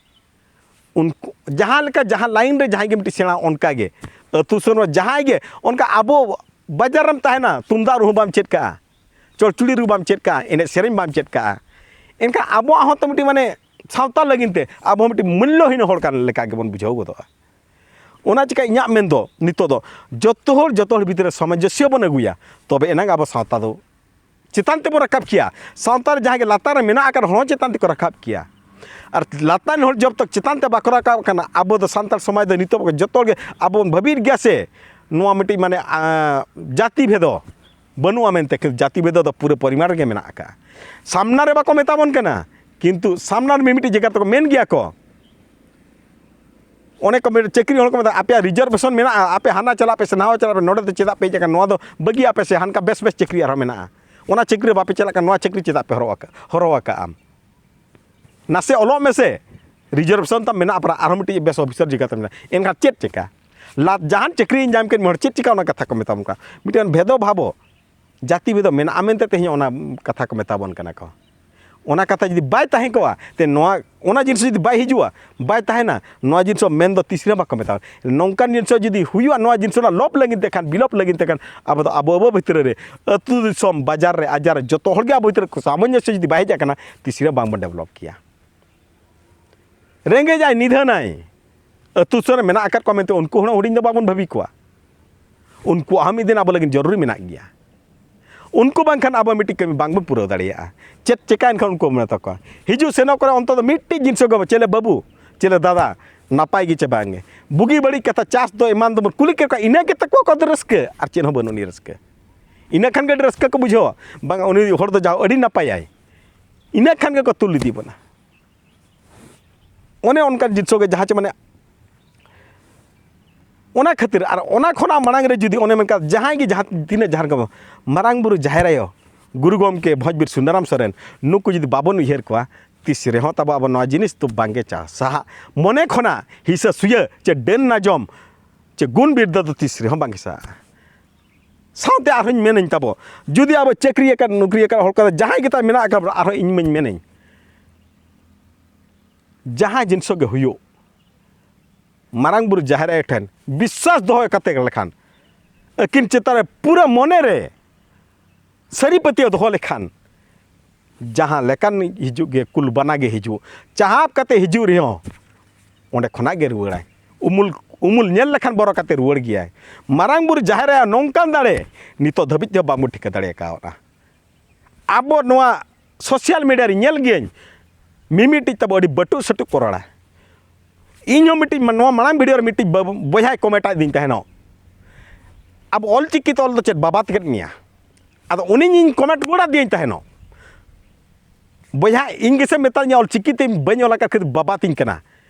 ᱩᱱᱠᱩ ᱡᱟᱦᱟᱸ ᱞᱮᱠᱟ, ᱡᱟᱦᱟᱸ line ᱨᱮ ᱡᱟᱦᱟᱸᱭ ᱜᱮ ᱢᱤᱫᱴᱤᱡ ᱥᱮᱬᱟ, ᱚᱱᱠᱟ ᱜᱮ ᱟᱹᱛᱩ ᱥᱩᱨ ᱨᱮ ᱡᱟᱦᱟᱸᱭ ᱜᱮ, ᱚᱱᱠᱟ ᱟᱵᱚ ᱵᱟᱡᱟᱨ ᱨᱮᱢ ᱛᱟᱦᱮᱱᱟ, ᱛᱩᱢᱫᱟᱜ ᱨᱩ ᱦᱚᱸ ᱵᱟᱢ ᱪᱮᱫ ᱠᱟᱜᱼᱟ, ᱪᱚᱲᱪᱩᱲᱤ ᱨᱩ ᱵᱟᱢ ᱪᱮᱫ ᱠᱟᱜᱼᱟ, ᱮᱱᱮᱡ ᱥᱮᱨᱮᱧ ᱵᱟᱢ ᱪᱮᱫ ᱠᱟᱜᱼᱟ, ᱮᱱᱠᱷᱟᱱ ᱟᱵᱚᱣᱟᱜ ᱦᱚᱸ ᱛᱚ ᱢᱤᱫᱴᱤᱡ, ᱢᱟᱱᱮ, ᱥᱟᱶᱛᱟ ᱞᱟᱹᱜᱤᱫ ᱛᱮ ᱟᱵᱚ ᱦᱚᱸ ᱢᱤᱫᱴᱤᱡ ᱢᱩᱞᱞᱚᱦᱤᱱ ᱦᱚᱲ ᱠᱟᱱ ᱞᱮᱠᱟ ᱜᱮᱵᱚᱱ ᱵᱩᱡᱷᱟᱹᱣ ᱜᱚᱫᱚᱜᱼᱟ᱾ ᱚᱱᱟ ᱪᱤᱠᱟ ᱤᱧᱟᱹᱜ ᱢᱮᱱ ᱫᱚ ᱱᱤᱛᱚᱜ ᱫᱚ ᱡᱚᱛᱚ ᱦᱚᱲ ᱡᱚᱛᱚ ᱦᱚᱲ ᱵᱷᱤᱛᱨᱤ ᱨᱮ ᱥᱟᱢᱚᱧᱡᱚᱥᱭᱚ ᱵᱚᱱ ᱟᱹᱜᱩᱭᱟ, ᱛᱚᱵᱮ ᱮᱱᱟᱝ ᱟᱵᱚ ᱥᱟᱶᱛᱟ ᱫᱚ ᱪᱮᱛᱟᱱ ᱛᱮᱵᱚᱱ ᱨᱟᱠᱟᱵ ᱠᱮᱭᱟ᱾ ᱥᱟᱶᱛᱟ ᱨᱮ ᱡᱟᱦᱟᱸᱭ ᱜᱮ ᱞᱟᱛᱟᱨ ᱨᱮ ᱢᱮᱱᱟᱜ ᱟᱠᱟᱫ ᱦᱚᱲ ᱦᱚᱸ ᱪᱮᱛᱟᱱ ᱛᱮᱠᱚ ᱨᱟᱠᱟᱵ ᱠᱮᱭᱟ᱾ ᱟᱨ ᱞᱟᱛᱟᱨ ᱨᱮᱱ ᱦᱚᱲ ᱡᱚᱵ ᱛᱚᱠ ᱪᱮᱛᱟᱱ ᱛᱮ ᱵᱟᱠᱚ ᱨᱟᱠᱟᱵ ᱠᱟᱱᱟ, ᱟᱵᱚ ᱫᱚ ᱥᱟᱱᱛᱟᱲ ᱥᱚᱢᱟᱡᱽ ᱫᱚ ᱱᱤᱛᱚᱜ ᱡᱚᱛᱚ ᱦᱚᱲ ᱜᱮ ᱟᱵᱚ ᱵᱚᱱ ᱵᱷᱟᱹᱵᱤᱭᱮᱫ ᱜᱮᱭᱟ ᱥᱮ, ᱱᱚᱣᱟ ᱢᱤᱫᱴᱤᱡ ᱢᱟᱱᱮ ᱟᱸ, ᱡᱟᱹᱛᱤ ᱵᱷᱮᱫᱚ ᱵᱟᱹᱱᱩᱜᱼᱟ ᱢᱮᱱᱛᱮ, ᱠᱤᱱᱛᱩ ᱡᱟᱹᱛᱤ ᱵᱷᱮᱫᱚ ᱫᱚ ᱯᱩᱨᱟᱹ ᱯᱚᱨᱤᱢᱟᱱ ᱨᱮᱜᱮ ᱢᱮᱱᱟᱜ ᱟᱠᱟᱫᱼᱟ᱾ ᱥᱟᱢᱱᱟ ᱨᱮ ᱵᱟᱠᱚ ᱢᱮᱛᱟ ᱵᱚᱱ ᱠᱟᱱᱟ, ᱠᱤᱱᱛᱩ ᱥᱟᱢᱱᱟ ᱨᱮ ᱢᱤᱢᱤᱫᱴᱤᱡ ᱡᱟᱭᱜᱟ ᱛᱮᱠᱚ ᱢᱮᱱ ᱜᱮᱭᱟ ᱠᱚ᱾ ᱚᱱᱮ ᱠᱚ ᱢᱮᱱ, ᱪᱟᱹᱠᱨᱤ ᱦᱚᱲ ᱠᱚ ᱢᱮᱛᱟ, "ᱟᱯᱮᱭᱟᱜ ᱨᱤᱡᱟᱨᱵᱷᱮᱥᱚᱱ ᱢᱮᱱᱟᱜᱼᱟ, ᱟᱯᱮ ᱦᱟᱱᱟ ᱪᱟᱞᱟᱜ ᱯᱮ ᱥᱮ ᱱᱟᱣᱟ ᱪᱟᱞᱟᱜ ᱯᱮ, ᱱᱚᱰᱮ ᱫᱚ ᱪᱮᱫᱟᱜ ᱯᱮ ᱦᱮᱡ ᱟᱠᱟᱱᱟ? ᱱᱚᱣᱟ ᱫᱚ ᱵᱟᱹᱜᱤᱭᱟᱜ ᱯᱮ ᱥᱮ, ᱦᱟᱱᱠᱟ ᱵᱮᱥ ᱵᱮᱥ ᱪᱟᱹᱠᱨᱤ ᱟᱨᱦᱚᱸ ᱢᱮᱱᱟᱜᱼᱟ, ᱚᱱᱟ ᱪᱟᱹᱠᱨᱤ ᱨᱮ ᱵᱟᱯᱮ ᱪᱟᱞᱟᱜ ᱠᱟᱱᱟ, ᱱᱚᱣᱟ ᱪᱟᱹᱠᱨᱤ ᱪᱮᱫᱟᱜ ᱯᱮ ᱦᱚᱨᱚᱜ ᱟᱠᱟᱫ, ᱦᱚᱨᱚᱜ ᱟᱠᱟᱫᱼᱟ?" ᱱᱟᱥᱮ ᱚᱞᱚᱜ ᱢᱮᱥᱮ, ᱨᱤᱡᱟᱨᱵᱷᱮᱥᱚᱱ ᱛᱟᱢ ᱢᱮᱱᱟᱜᱼᱟ, ᱯᱟᱨᱟ ᱟᱨᱦᱚᱸ ᱢᱤᱫᱴᱤᱡ ᱵᱮᱥ ᱚᱯᱷᱤᱥᱟᱨ ᱡᱟᱭᱜᱟ ᱛᱟᱢ ᱢᱮᱱᱟᱜᱼᱟ, ᱮᱱᱠᱷᱟᱱ ᱪᱮᱫ ᱪᱮᱠᱟ? ᱞᱟᱫ ᱡᱟᱦᱟᱱ ᱪᱟᱹᱠᱨᱤᱧ ᱧᱟᱢ ᱠᱮᱫ ᱢᱚᱬᱮ, ᱪᱮᱫ ᱪᱮᱠᱟ? ᱚᱱᱟ ᱠᱟᱛᱷᱟ ᱠᱚ ᱢᱮᱛᱟᱢ ᱠᱟᱱᱟ᱾ ᱢᱤᱫᱴᱮᱱ ᱵᱷᱮᱫᱚ ᱵᱷᱟᱵᱚ ᱡᱟᱹᱛᱤ ᱵᱷᱮᱫᱚ ᱢᱮᱱᱟᱜᱼᱟ ᱢᱮᱱᱛᱮ ᱛᱮᱦᱮᱧ ᱚᱱᱟ ᱠᱟᱛᱷᱟ ᱠᱚ ᱢᱮᱛᱟ ᱵᱚᱱ ᱠᱟᱱᱟ ᱠᱚ᱾ ᱚᱱᱟ ᱠᱟᱛᱷᱟ ᱡᱩᱫᱤ ᱵᱟᱭ ᱛᱟᱦᱮᱸ ᱠᱚᱜᱼᱟ, ᱛᱮ ᱱᱚᱣᱟ, ᱚᱱᱟ ᱡᱤᱱᱤᱥ ᱡᱩᱫᱤ ᱵᱟᱭ ᱦᱤᱡᱩᱜᱼᱟ, ᱵᱟᱭ ᱛᱟᱦᱮᱱᱟ, ᱱᱚᱣᱟ ᱡᱤᱱᱤᱥ ᱦᱚᱸ ᱢᱮᱱ ᱫᱚ ᱛᱤᱥ ᱨᱮᱦᱚᱸ ᱵᱟᱠᱚ ᱢᱮᱛᱟᱣᱟ᱾ ᱱᱚᱝᱠᱟᱱ ᱡᱤᱱᱤᱥ ᱦᱚᱸ ᱡᱩᱫᱤ ᱦᱩᱭᱩᱜᱼᱟ, ᱱᱚᱣᱟ ᱡᱤᱱᱤᱥ ᱚᱱᱟ ᱞᱚᱯ ᱞᱟᱹᱜᱤᱫ ᱛᱮ ᱠᱷᱟᱱ, ᱵᱤᱞᱚᱯ ᱞᱟᱹᱜᱤᱫ ᱛᱮ ᱠᱷᱟᱱ, ᱟᱵᱚ ᱫᱚ ᱟᱵᱚ ᱟᱵᱚ ᱵᱷᱤᱛᱨᱤ ᱨᱮ, ᱟᱹᱛᱩ ᱫᱤᱥᱚᱢ, ᱵᱟᱡᱟᱨ ᱨᱮ, ᱟᱡᱟᱨ ᱨᱮ, ᱡᱚᱛᱚ ᱦᱚᱲ ᱜᱮ ᱟᱵᱚ ᱵᱷᱤᱛᱨᱤ ᱨᱮ ᱥᱟᱢᱚᱧᱡᱚᱥᱭᱚ ᱡᱩᱫᱤ ᱵᱟᱭ ᱦᱮᱡ ᱟᱠᱟᱱᱟ, ᱛᱤᱥ ᱨᱮᱦᱚᱸ ᱵᱟᱝ ᱵᱚᱱ ᱰᱮᱵᱷᱞᱚᱯ ᱠᱮᱭᱟ᱾ ᱨᱮᱸᱜᱮᱡ ᱟᱭ, ᱱᱤᱫᱷᱟᱹᱱ ᱟᱭ, ᱟᱹᱛᱩ ᱥᱩᱨ ᱨᱮ ᱢᱮᱱᱟᱜ ᱟᱠᱟᱫ ᱠᱚᱣᱟ ᱢᱮᱱᱛᱮ ᱩᱱᱠᱩ ᱦᱚᱸ ᱦᱩᱰᱤᱧ ᱫᱚ ᱵᱟᱵᱚᱱ ᱵᱷᱟᱹᱵᱤ ᱠᱚᱣᱟ᱾ ᱩᱱᱠᱩᱣᱟᱜ ᱦᱚᱸ ᱢᱤᱫ ᱫᱤᱱ ᱟᱵᱚ ᱞᱟᱹᱜᱤᱫ ᱡᱚᱨᱩᱨᱤ ᱢᱮᱱᱟᱜ ᱜᱮᱭᱟ᱾ ᱩᱱᱠᱩ ᱵᱟᱝᱠᱷᱟᱱ ᱟᱵᱚ ᱢᱤᱫᱴᱤᱡ ᱠᱟᱹᱢᱤ ᱵᱟᱝᱵᱚᱱ ᱯᱩᱨᱟᱹᱣ ᱫᱟᱲᱮᱭᱟᱜᱼᱟ᱾ ᱪᱮᱫ ᱪᱮᱠᱟᱭᱮᱱ ᱠᱷᱟᱱ ᱩᱱᱠᱩ ᱢᱮᱱᱟᱜ ᱛᱟᱠᱚᱣᱟ, ᱦᱤᱡᱩᱜ ᱥᱮᱱᱚᱜ ᱠᱚᱨᱮ ᱚᱱᱛᱚ ᱫᱚ ᱢᱤᱫᱴᱤᱡ ᱡᱤᱱᱤᱥ ᱜᱮ, ᱪᱮᱞᱮ ᱵᱟᱹᱵᱩ, ᱪᱮᱞᱮ ᱫᱟᱫᱟ, ᱱᱟᱯᱟᱭ ᱜᱮ ᱪᱮ ᱵᱟᱝ ᱜᱮ? ᱵᱩᱜᱤ ᱵᱟᱹᱲᱤᱡ ᱠᱟᱛᱷᱟ, ᱪᱟᱥ ᱫᱚ ᱮᱢᱟᱱ ᱫᱚᱵᱚᱱ ᱠᱩᱞᱤ ᱠᱮᱫ ᱠᱚᱣᱟ, ᱤᱱᱟᱹ ᱜᱮ ᱛᱟᱠᱚ ᱠᱚ ᱨᱟᱹᱥᱠᱟᱹ, ᱟᱨ ᱪᱮᱫ ᱦᱚᱸ ᱵᱟᱹᱱᱩᱜ ᱟᱹᱱᱤᱡ ᱨᱟᱹᱥᱠᱟᱹ᱾ ᱤᱱᱟᱹ ᱠᱷᱟᱱ ᱜᱮ ᱟᱹᱰᱤ ᱨᱟᱹᱥᱠᱟᱹ ᱠᱚ ᱵᱩᱡᱷᱟᱹᱣᱟ, ᱵᱟᱝ, ᱩᱱᱤ ᱦᱚᱲ ᱫᱚ ᱡᱟ ᱟᱹᱰᱤ ᱱᱟᱯᱟᱭᱟᱭ, ᱤᱱᱟᱹ ᱠᱷᱟᱱ ᱜᱮᱠᱚ ᱛᱩᱞ ᱤᱫᱤ ᱵᱚᱱᱟ᱾ ᱚᱱᱮ ᱚᱱᱠᱟᱱ ᱡᱤᱱᱤᱥ ᱜᱮ ᱡᱟᱦᱟᱸ ᱪᱮ ᱢᱟᱱᱮ, ᱚᱱᱟ ᱠᱷᱟᱹᱛᱤᱨ ᱟᱨ ᱚᱱᱟ ᱠᱷᱚᱱᱟᱜ ᱢᱟᱲᱟᱝ ᱨᱮ ᱡᱩᱫᱤ ᱚᱱᱮ ᱢᱮᱱᱠᱟ ᱡᱟᱦᱟᱸᱭ ᱜᱮ ᱡᱟᱦᱟᱸ ᱛᱤᱱᱟᱹᱜ ᱡᱟᱦᱟᱸ ᱨᱮ ᱠᱚ ᱢᱟᱨᱟᱝ ᱵᱩᱨᱩ ᱡᱟᱦᱮᱨ ᱟᱭᱳ ᱜᱩᱨᱩ ᱜᱚᱢᱠᱮ ᱵᱷᱚᱸᱡᱽᱵᱤᱨ ᱥᱩᱱᱟᱨᱟᱢ ᱥᱚᱨᱮᱱ ᱱᱩᱠᱩ ᱡᱩᱫᱤ ᱵᱟᱵᱚᱱ ᱩᱭᱦᱟᱹᱨ ᱠᱚᱣᱟ, ᱛᱤᱥ ᱨᱮᱦᱚᱸ ᱛᱟᱵᱚ ᱟᱵᱚ ᱱᱚᱣᱟ ᱡᱤᱱᱤᱥ ᱫᱚ ᱵᱟᱝᱜᱮ ᱪᱟ ᱥᱟᱦᱟᱜ᱾ ᱢᱚᱱᱮ ᱠᱷᱚᱱᱟᱜ ᱦᱤᱥᱟᱹ ᱥᱩᱭᱟᱹ ᱪᱮ ᱰᱟᱹᱱ ᱱᱟᱡᱚᱢ ᱪᱮ ᱜᱩᱱ ᱵᱤᱨᱫᱟᱹ ᱫᱚ ᱛᱤᱥ ᱨᱮᱦᱚᱸ ᱵᱟᱝᱜᱮ ᱥᱟᱦᱟᱜᱼᱟ᱾ ᱥᱟᱶᱛᱮ ᱟᱨᱦᱚᱸᱧ ᱢᱮᱱᱟᱹᱧ ᱛᱟᱵᱚ, ᱡᱩᱫᱤ ᱟᱵᱚ ᱪᱟᱹᱠᱨᱤ ᱟᱠᱟᱫ, ᱱᱚᱠᱨᱤ ᱟᱠᱟᱫ ᱦᱚᱲ ᱠᱚᱫᱚ ᱡᱟᱦᱟᱸᱭ ᱜᱮ ᱛᱟᱭ ᱢᱮᱱᱟᱜ ᱟᱠᱟᱫ ᱵᱚᱱᱟ, ᱟᱨᱦᱚᱸ ᱤᱧ ᱢᱟᱧ ᱢᱮᱱᱟᱹᱧ, ᱡᱟᱦᱟᱸ ᱡᱤᱱᱤᱥ ᱜᱮ ᱦᱩᱭᱩᱜ, ᱢᱟᱨᱟᱝ ᱵᱩᱨᱩ ᱡᱟᱦᱮᱨ ᱟᱭᱳ ᱴᱷᱮᱱ ᱵᱤᱥᱥᱟᱥ ᱫᱚᱦᱚ ᱠᱟᱛᱮ ᱞᱮᱠᱷᱟᱱ, ᱟᱹᱠᱤᱱ ᱪᱮᱛᱟᱱ ᱨᱮ ᱯᱩᱨᱟᱹ ᱢᱚᱱᱮ ᱨᱮ ᱥᱟᱹᱨᱤ ᱯᱟᱹᱛᱭᱟᱹᱣ ᱫᱚᱦᱚ ᱞᱮᱠᱷᱟᱱ, ᱡᱟᱦᱟᱸ ᱞᱮᱠᱟᱱ ᱦᱤᱡᱩᱜ ᱜᱮ, ᱠᱩᱞ ᱵᱟᱱᱟ ᱜᱮ ᱦᱤᱡᱩᱜ, ᱪᱟᱦᱟᱯ ᱠᱟᱛᱮ ᱦᱤᱡᱩᱜ ᱨᱮᱦᱚᱸ, ᱚᱸᱰᱮ ᱠᱷᱚᱱᱟᱜ ᱜᱮ ᱨᱩᱣᱟᱹᱲᱟᱭ᱾ ᱩᱢᱩᱞ, ᱩᱢᱩᱞ ᱧᱮᱞ ᱞᱮᱠᱷᱟᱱ ᱵᱚᱨᱚ ᱠᱟᱛᱮ ᱨᱩᱣᱟᱹᱲ ᱜᱮᱭᱟᱭ᱾ ᱢᱟᱨᱟᱝ ᱵᱩᱨᱩ ᱡᱟᱦᱮᱨ ᱟᱭᱳ ᱱᱚᱝᱠᱟᱱ ᱫᱟᱲᱮ ᱱᱤᱛᱚᱜ ᱫᱷᱟᱹᱵᱤᱡ ᱛᱮᱦᱚᱸ ᱵᱟᱝᱵᱚᱱ ᱴᱷᱤᱠᱟᱹ ᱫᱟᱲᱮ ᱠᱟᱣᱫᱟ᱾ ᱟᱵᱚ ᱱᱚᱣᱟ social media ᱨᱮ ᱧᱮᱞ ᱜᱤᱭᱟᱹᱧ, ᱢᱤᱢᱤᱫᱴᱤᱡ ᱛᱟᱵᱚ ᱟᱹᱰᱤ ᱵᱟᱹᱴᱩᱜ ᱥᱟᱹᱴᱩᱜ ᱠᱚ ᱨᱚᱲᱟ᱾ ᱤᱧ ᱦᱚᱸ ᱢᱤᱫᱴᱤᱡ ᱱᱚᱣᱟ ᱢᱟᱲᱟᱝ video ᱨᱮ ᱢᱤᱫᱴᱤᱡ ᱵᱟᱹᱵᱩ, ᱵᱚᱭᱦᱟᱭ comment ᱟᱫᱤᱧ ᱛᱟᱦᱮᱱᱚᱜ, "ᱟᱵᱚ ᱚᱞᱪᱤᱠᱤ ᱛᱮ ᱚᱞ ᱫᱚ ᱪᱮᱫ ᱵᱟᱵᱟ ᱛᱮᱜᱮᱫ ᱢᱮᱭᱟ?" ᱟᱫᱚ ᱩᱱᱤ ᱤᱧ comment ᱨᱩᱣᱟᱹᱲ ᱟᱫᱮᱭᱟᱹᱧ ᱛᱟᱦᱮᱱᱚᱜ, "ᱵᱚᱭᱦᱟ, ᱤᱧ ᱜᱮᱥᱮ ᱢᱮᱛᱟᱧᱟ ᱚᱞᱪᱤᱠᱤ ᱛᱮ ᱵᱟᱹᱧ ᱚᱞ ᱟᱠᱟᱫ ᱠᱷᱟᱹᱛᱤᱨ ᱵᱟᱵᱟ ᱛᱤᱧ ᱠᱟᱱᱟ᱾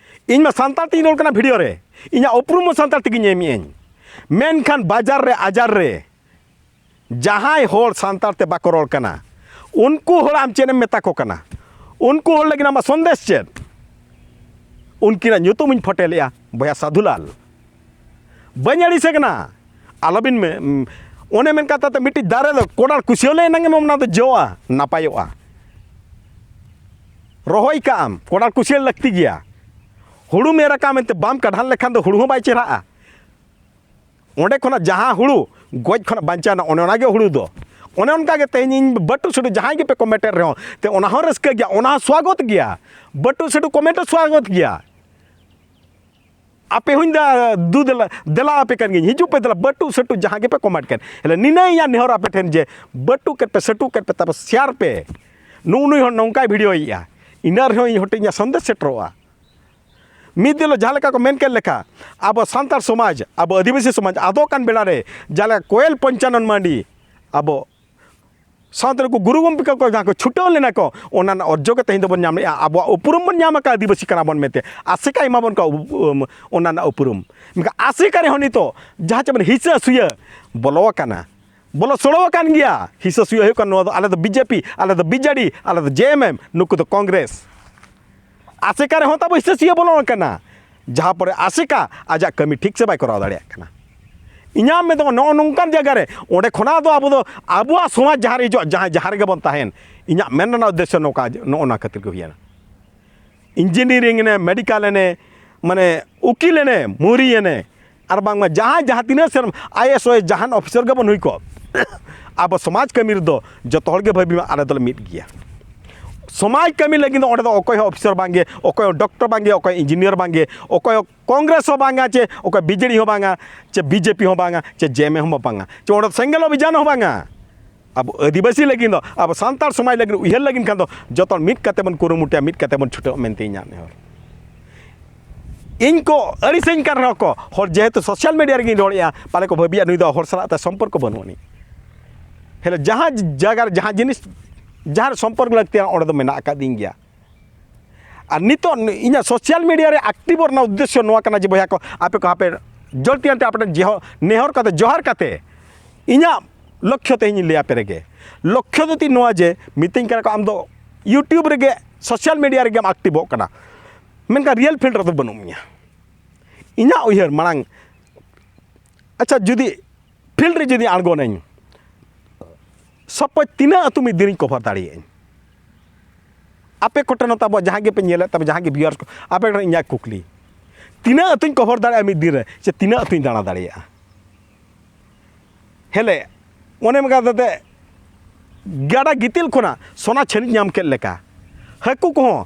ᱤᱧ ᱢᱟ ᱥᱟᱱᱛᱟᱲ ᱛᱤᱧ ᱨᱚᱲ ᱠᱟᱱᱟ video ᱨᱮ, ᱤᱧᱟᱹᱜ ᱩᱯᱨᱩᱢ ᱦᱚᱸ ᱥᱟᱱᱛᱟᱲ ᱛᱮᱜᱮᱧ ᱮᱢᱮᱫ ᱟᱹᱧ, ᱢᱮᱱᱠᱷᱟᱱ ᱵᱟᱡᱟᱨ ᱨᱮ, ᱟᱡᱟᱨ ᱨᱮ ᱡᱟᱦᱟᱸᱭ ᱦᱚᱲ ᱥᱟᱱᱛᱟᱲ ᱛᱮ ᱵᱟᱠᱚ ᱨᱚᱲ ᱠᱟᱱᱟ, ᱩᱱᱠᱩ ᱦᱚᱲ ᱟᱢ ᱪᱮᱫ ᱮᱢ ᱢᱮᱛᱟ ᱠᱚ ᱠᱟᱱᱟ? ᱩᱱᱠᱩ ᱦᱚᱲ ᱞᱟᱹᱜᱤᱫ ᱟᱢᱟᱜ ᱥᱚᱱᱫᱮᱥ ᱪᱮᱫ?" ᱩᱱᱠᱤᱱᱟᱜ ᱧᱩᱛᱩᱢ ᱤᱧ ᱯᱷᱚᱴᱮᱞᱮᱜᱼᱟ, ᱵᱚᱭᱦᱟ ᱥᱟᱹᱫᱷᱩᱞᱟᱞ᱾ ᱵᱟᱹᱧ ᱟᱹᱲᱤᱥ ᱟᱠᱟᱱᱟ᱾ ᱟᱞᱚᱵᱤᱱ ᱢᱮ-, ᱚᱱᱮ ᱢᱮᱱ ᱠᱟᱛᱷᱟ ᱛᱮ, ᱢᱤᱫᱴᱤᱡ ᱫᱟᱨᱮ ᱫᱚ ᱠᱚᱰᱟᱲ ᱠᱩᱥᱭᱟᱹᱣ ᱞᱮ ᱮᱱᱟᱝ ᱮᱢ ᱚᱱᱟ ᱫᱚ ᱡᱚᱜᱼᱟ, ᱱᱟᱯᱟᱭᱚᱜᱼᱟ᱾ ᱨᱚᱦᱚᱭ ᱠᱟᱜ ᱟᱢ, ᱠᱚᱰᱟᱲ ᱠᱩᱥᱭᱟᱹᱣ ᱞᱟᱹᱠᱛᱤ ᱜᱮᱭᱟ᱾ ᱦᱩᱲᱩᱢ ᱮᱨ ᱟᱠᱟᱫ ᱢᱮᱱᱛᱮ ᱵᱟᱢ ᱠᱟᱰᱷᱟᱱ ᱞᱮᱠᱷᱟᱱ ᱫᱚ ᱦᱩᱲᱩ ᱦᱚᱸ ᱵᱟᱭ ᱪᱮᱦᱨᱟᱜᱼᱟ᱾ ᱚᱸᱰᱮ ᱠᱷᱚᱱᱟᱜ ᱡᱟᱦᱟᱸ ᱦᱩᱲᱩ ᱜᱚᱡ ᱠᱷᱚᱱᱟᱜ ᱵᱟᱧᱪᱟᱣ ᱮᱱᱟ, ᱚᱱᱮ ᱚᱱᱟᱜᱮ ᱦᱩᱲᱩ ᱫᱚ᱾ ᱚᱱᱮ ᱚᱱᱠᱟᱜᱮ ᱛᱮᱦᱮᱧ ᱤᱧ ᱵᱟᱹᱴᱩ ᱥᱩᱰᱩ ᱡᱟᱦᱟᱸᱭ ᱜᱮᱯᱮ comment ᱮᱫ ᱨᱮᱦᱚᱸ, ᱛᱮ ᱚᱱᱟ ᱦᱚᱸ ᱨᱟᱹᱥᱠᱟᱹ ᱜᱮᱭᱟ, ᱚᱱᱟ ᱦᱚᱸ ᱥᱣᱟᱜᱚᱛ ᱜᱮᱭᱟ᱾ ᱵᱟᱹᱴᱩ ᱥᱩᱰᱩ comment ᱦᱚᱸ ᱥᱣᱟᱜᱚᱛ ᱜᱮᱭᱟ᱾ ᱟᱯᱮ ᱦᱚᱸᱧ ᱫᱟ-, ᱫᱩ ᱫᱮᱞᱟ, ᱫᱮᱞᱟ ᱟᱯᱮ ᱠᱟᱱ ᱜᱤᱭᱟᱹᱧ, ᱦᱤᱡᱩᱜ ᱯᱮ ᱫᱮᱞᱟ, ᱵᱟᱹᱴᱩ ᱥᱟᱹᱴᱩ ᱡᱟᱦᱟᱸ ᱜᱮᱯᱮ comment ᱠᱟᱱ᱾ ᱦᱮᱞᱮ, ᱱᱤᱱᱟᱹᱜ ᱤᱧᱟᱹᱜ ᱱᱮᱦᱚᱨ ᱟᱯᱮ ᱴᱷᱮᱱ ᱡᱮ ᱵᱟᱹᱴᱩ ᱠᱮᱫ ᱯᱮ, ᱥᱟᱹᱴᱩ ᱠᱮᱫ ᱯᱮ, ᱛᱟᱯᱚᱨ share ᱯᱮ᱾ ᱱᱩᱜᱼᱩ ᱱᱩᱭ ᱦᱚᱲ ᱱᱚᱝᱠᱟᱭ video ᱭᱮᱫᱼᱟ, ᱤᱱᱟᱹ ᱨᱮᱦᱚᱸ ᱤᱧ ᱦᱚᱴᱮᱡ ᱤᱧᱟᱹᱜ ᱥᱚᱱᱫᱮᱥ ᱥᱮᱴᱮᱨᱚᱜᱼᱟ᱾ ᱢᱤᱫ ᱫᱤᱱ ᱦᱤᱞᱳᱜ ᱡᱟᱦᱟᱸ ᱞᱮᱠᱟ ᱠᱚ ᱢᱮᱱ ᱠᱮᱫ ᱞᱮᱠᱟ, ᱟᱵᱚ ᱥᱟᱱᱛᱟᱲ ᱥᱚᱢᱟᱡᱽ, ᱟᱵᱚ ᱟᱹᱫᱤᱵᱟᱹᱥᱤ ᱥᱚᱢᱟᱡᱽ ᱟᱫᱚᱜ ᱠᱟᱱ ᱵᱮᱲᱟ ᱨᱮ, ᱡᱟᱦᱟᱸ ᱞᱮᱠᱟ ᱠᱚᱭᱮᱞ ᱯᱚᱧᱪᱟᱱᱚᱱ ᱢᱟᱨᱰᱤ, ᱟᱵᱚ ᱥᱟᱶᱛᱮ ᱱᱩᱠᱩ ᱜᱩᱨᱩ ᱜᱚᱢᱠᱮ ᱠᱚ ᱡᱟᱦᱟᱸ ᱠᱚ ᱪᱷᱩᱴᱟᱹᱣ ᱞᱮᱱᱟ ᱠᱚ, ᱚᱱᱟ ᱨᱮᱱᱟᱜ ᱚᱨᱡᱚ ᱜᱮ ᱛᱮᱦᱮᱧ ᱫᱚᱵᱚᱱ ᱧᱟᱢ ᱞᱮᱜᱼᱟ᱾ ᱟᱵᱚᱣᱟᱜ ᱩᱯᱨᱩᱢ ᱵᱚᱱ ᱧᱟᱢ ᱟᱠᱟᱫᱼᱟ, ᱟᱹᱫᱤᱵᱟᱹᱥᱤ ᱠᱟᱱᱟ ᱵᱚᱱ ᱢᱮᱱᱛᱮ᱾ ᱟᱥᱮᱠᱟ ᱮᱢᱟ ᱵᱚᱱ ᱠᱟᱱᱟ ᱩᱯ-, ᱩᱢ, ᱚᱱᱟ ᱨᱮᱱᱟᱜ ᱩᱯᱨᱩᱢ᱾ ᱢᱮᱱᱠᱷᱟᱱ ᱟᱥᱮᱠᱟ ᱨᱮᱦᱚᱸ ᱱᱤᱛᱚᱜ ᱡᱟᱦᱟᱸ ᱪᱮ ᱢᱟᱱᱮ ᱦᱤᱥᱟᱹ ᱥᱩᱭᱟᱹ ᱵᱚᱞᱚ ᱟᱠᱟᱱᱟ, ᱵᱚᱞᱚ ᱥᱚᱲᱚ ᱟᱠᱟᱱ ᱜᱮᱭᱟ᱾ ᱦᱤᱥᱟᱹ ᱥᱩᱭᱟᱹ ᱦᱩᱭᱩᱜ ᱠᱟᱱᱟ, ᱱᱚᱣᱟ ᱫᱚ ᱟᱞᱮ ᱫᱚ BJP, ᱟᱞᱮ ᱫᱚ BJD, ᱟᱞᱮ ᱫᱚ JMM, ᱱᱩᱠᱩ ᱫᱚ ᱠᱚᱝᱜᱨᱮᱥ᱾ ᱟᱥᱮᱠᱟ ᱨᱮᱦᱚᱸ ᱛᱟᱵᱚ ᱦᱤᱥᱟᱹ ᱥᱩᱭᱟᱹ ᱵᱚᱞᱚ ᱟᱠᱟᱱᱟ, ᱡᱟᱦᱟᱸ ᱯᱚᱨᱮ ᱟᱥᱮᱠᱟ ᱟᱡᱟᱜ ᱠᱟᱹᱢᱤ ᱴᱷᱤᱠ ᱥᱮ ᱵᱟᱭ ᱠᱚᱨᱟᱣ ᱫᱟᱲᱮᱭᱟᱜ ᱠᱟᱱᱟ᱾ ᱤᱧᱟᱹᱜ ᱢᱮᱱ ᱫᱚ ᱱᱚᱜᱼᱚ ᱱᱚᱝᱠᱟᱱ ᱡᱟᱭᱜᱟ ᱨᱮ, ᱚᱸᱰᱮ ᱠᱷᱚᱱᱟᱜ ᱫᱚ ᱟᱵᱚ ᱫᱚ ᱟᱵᱚᱣᱟᱜ ᱥᱚᱢᱟᱡᱽ ᱡᱟᱦᱟᱸ ᱨᱮ ᱦᱤᱡᱩᱜᱼᱟ, ᱡᱟᱦᱟᱸ, ᱡᱟᱦᱟᱸ ᱨᱮᱜᱮ ᱵᱚᱱ ᱛᱟᱦᱮᱱ, ᱤᱧᱟᱹᱜ ᱢᱮᱱ ᱨᱮᱱᱟᱜ ᱩᱫᱽᱫᱮᱥᱥᱚ ᱱᱚᱝᱠᱟ, ᱱᱚᱜᱼᱚ ᱱᱚᱣᱟ ᱠᱷᱟᱹᱛᱤᱨ ᱜᱮ ᱦᱩᱭᱮᱱᱟ᱾ Engineering ᱮᱱᱮ, medical ᱮᱱᱮ, ᱢᱟᱱᱮ ᱩᱠᱤᱞ ᱮᱱᱮ, ᱢᱩᱨᱤ ᱮᱱᱮ, ᱟᱨ ᱵᱟᱝᱢᱟ ᱡᱟᱦᱟᱸᱭ ᱡᱟᱦᱟᱸ ᱛᱤᱱᱟᱹᱜ ᱥᱮᱨᱢᱟ IAS, ᱡᱟᱦᱟᱱ officer ᱜᱮᱵᱚᱱ ᱦᱩᱭ ᱠᱚᱜ, ᱟᱵᱚ ᱥᱚᱢᱟᱡᱽ ᱠᱟᱹᱢᱤ ᱨᱮᱫᱚ ᱡᱚᱛᱚ ᱦᱚᱲ ᱜᱮ ᱵᱷᱟᱹᱵᱤ ᱢᱟ, ᱟᱞᱮ ᱫᱚᱞᱮ ᱢᱤᱫ ᱜᱮᱭᱟ᱾ ᱥᱚᱢᱟᱡᱽ ᱠᱟᱹᱢᱤ ᱞᱟᱹᱜᱤᱫ ᱫᱚ ᱚᱸᱰᱮ ᱫᱚ ᱚᱠᱚᱭ ᱦᱚᱸ ᱚᱯᱷᱤᱥᱟᱨ ᱵᱟᱝᱜᱮ, ᱚᱠᱚᱭ ᱦᱚᱸ ᱰᱚᱠᱴᱚᱨ ᱵᱟᱝᱜᱮ, ᱚᱠᱚᱭ ᱤᱧᱡᱤᱱᱤᱭᱟᱨ ᱵᱟᱝᱜᱮ, ᱚᱠᱚᱭ ᱦᱚᱸ ᱠᱚᱝᱜᱨᱮᱥ ᱦᱚᱸ ᱵᱟᱝᱟ, ᱪᱮ ᱚᱠᱚᱭ ᱵᱤᱡᱮᱰᱤ ᱦᱚᱸ ᱵᱟᱝᱟ, ᱪᱮ ᱡᱮ ᱮᱢ ᱮᱢ ᱦᱚᱸ ᱵᱟᱝᱟ, ᱪᱮ ᱚᱸᱰᱮ ᱥᱮᱸᱜᱮᱞ ᱚᱵᱷᱤᱡᱟᱱ ᱦᱚᱸ ᱵᱟᱝᱟ᱾ ᱟᱵᱚ ᱟᱹᱫᱤᱵᱟᱹᱥᱤ ᱞᱟᱹᱜᱤᱫ ᱫᱚ, ᱟᱵᱚ ᱥᱟᱱᱛᱟᱲ ᱥᱚᱢᱟᱡᱽ ᱞᱟᱹᱜᱤᱫ ᱩᱭᱦᱟᱹᱨ ᱞᱟᱹᱜᱤᱫ ᱠᱷᱟᱱ ᱫᱚ ᱡᱚᱛᱚ ᱦᱚᱲ ᱢᱤᱫ ᱠᱟᱛᱮ ᱵᱚᱱ ᱠᱩᱨᱩᱢᱩᱴᱩᱭᱟ, ᱢᱤᱫ ᱠᱟᱛᱮ ᱵᱚᱱ ᱪᱷᱩᱴᱟᱹᱜ ᱢᱮᱱᱛᱮ ᱤᱧᱟᱹᱜ ᱱᱮᱦᱚᱨ᱾ ᱤᱧ ᱠᱚ ᱟᱹᱲᱤᱥᱟᱹᱧ ᱠᱟᱱ ᱨᱮᱦᱚᱸ ᱠᱚ, ᱦᱚᱲ ᱡᱮᱦᱮᱛᱩ ᱥᱳᱥᱟᱞ ᱢᱤᱰᱤᱭᱟ ᱨᱮᱜᱮᱧ ᱨᱚᱲᱮᱫᱼᱟ, ᱯᱟᱞᱮ ᱠᱚ ᱵᱷᱟᱹᱵᱤᱭᱟ ᱱᱩᱭ ᱫᱚ ᱦᱚᱲ ᱥᱟᱞᱟᱜ ᱛᱮ ᱥᱚᱢᱯᱚᱨᱠᱚ ᱵᱟᱹᱱᱩᱜ ᱟᱹᱱᱤᱡ᱾ ᱦᱮᱞᱮ ᱡᱟᱦᱟᱸ ᱡᱟᱭᱜᱟ ᱨᱮ ᱡᱟᱦᱟᱸ ᱡᱤᱱᱤᱥ, ᱡᱟᱦᱟᱸ ᱨᱮ ᱥᱚᱢᱯᱚᱨᱠᱚ ᱞᱟᱹᱠᱛᱤᱭᱟ, ᱚᱸᱰᱮ ᱫᱚ ᱢᱮᱱᱟᱜ ᱟᱠᱟᱫᱤᱧ ᱜᱮᱭᱟ᱾ ᱟᱨ ᱱᱤᱛᱚᱜ ᱤᱧᱟᱹᱜ ᱥᱳᱥᱟᱞ ᱢᱤᱰᱤᱭᱟ ᱨᱮ ᱮᱠᱴᱤᱵᱷ ᱨᱮᱱᱟᱜ ᱩᱫᱽᱫᱮᱥᱥᱚ ᱱᱚᱣᱟ ᱠᱟᱱᱟ ᱡᱮ, ᱵᱚᱭᱦᱟ ᱠᱚ, ᱟᱯᱮ ᱠᱚ ᱦᱟᱯᱮ ᱡᱚᱞᱫᱤ ᱟᱱᱛᱮ ᱟᱯᱮ ᱴᱷᱮᱱ ᱡᱮᱦᱚ-, ᱱᱮᱦᱚᱨ ᱠᱟᱛᱮ, ᱡᱚᱦᱟᱨ ᱠᱟᱛᱮ, ᱤᱧᱟᱹᱜ ᱞᱚᱠᱠᱷᱚ ᱛᱮᱦᱮᱧ ᱤᱧ ᱞᱟᱹᱭ ᱟᱯᱮ ᱨᱮᱜᱮ᱾ ᱞᱚᱠᱠᱷᱚ ᱫᱚ ᱛᱤᱧ ᱱᱚᱣᱟ ᱡᱮ, ᱢᱤᱛᱟᱹᱧ ᱠᱟᱱᱟ ᱠᱚ, "ᱟᱢ ᱫᱚ YouTube ᱨᱮᱜᱮ, ᱥᱳᱥᱟᱞ ᱢᱤᱰᱤᱭᱟ ᱨᱮᱜᱮᱢ ᱮᱠᱴᱤᱵᱷᱚᱜ ᱠᱟᱱᱟ, ᱢᱮᱱᱠᱷᱟᱱ ᱨᱤᱭᱮᱞ ᱯᱷᱤᱞᱰ ᱨᱮᱫᱚ ᱵᱟᱹᱱᱩᱜ ᱢᱮᱭᱟ, ᱤᱧᱟᱹᱜ ᱩᱭᱦᱟᱹᱨ ᱢᱟᱲᱟᱝ, ᱟᱪᱪᱷᱟ, ᱡᱩᱫᱤ ᱯᱷᱤᱞᱰ ᱨᱮ ᱡᱩᱫᱤ ᱟᱬᱜᱚᱱᱟᱹᱧ, ᱥᱟᱯᱳᱡᱽ ᱛᱤᱱᱟᱹᱜ ᱟᱹᱛᱩ ᱢᱤᱫ ᱫᱤᱱᱤᱧ ᱠᱚᱵᱷᱟᱨ ᱫᱟᱲᱮᱭᱟᱜᱼᱟᱹᱧ?" ᱟᱯᱮ ᱠᱚᱴᱷᱮᱱ ᱦᱚᱸ ᱛᱟᱵᱚ ᱡᱟᱦᱟᱸ ᱜᱮᱯᱮ ᱧᱮᱞᱮᱫ ᱛᱟᱵᱚ, ᱡᱟᱦᱟᱸ ᱜᱮ ᱵᱷᱤᱭᱩᱣᱟᱨᱥ ᱠᱚ, ᱟᱯᱮ ᱠᱚᱴᱷᱮᱱ ᱤᱧᱟᱹᱜ ᱠᱩᱠᱞᱤ, ᱛᱤᱱᱟᱹᱜ ᱟᱹᱛᱩᱧ ᱠᱚᱵᱷᱟᱨ ᱫᱟᱲᱮᱭᱟᱜᱼᱟ ᱢᱤᱫ ᱫᱤᱱ ᱨᱮ, ᱥᱮ ᱛᱤᱱᱟᱹᱜ ᱟᱹᱛᱩᱧ ᱫᱟᱬᱟ ᱫᱟᱲᱮᱭᱟᱜᱼᱟ? ᱦᱮᱞᱮ, ᱚᱱᱮ ᱚᱱᱠᱟ ᱠᱟᱛᱮ ᱜᱟᱰᱟ ᱜᱤᱛᱤᱞ ᱠᱷᱚᱱᱟᱜ ᱥᱚᱱᱟ ᱪᱷᱟᱹᱱᱤ ᱧᱟᱢ ᱠᱮᱫ ᱞᱮᱠᱟ, ᱦᱟᱹᱠᱩ ᱠᱚᱦᱚᱸ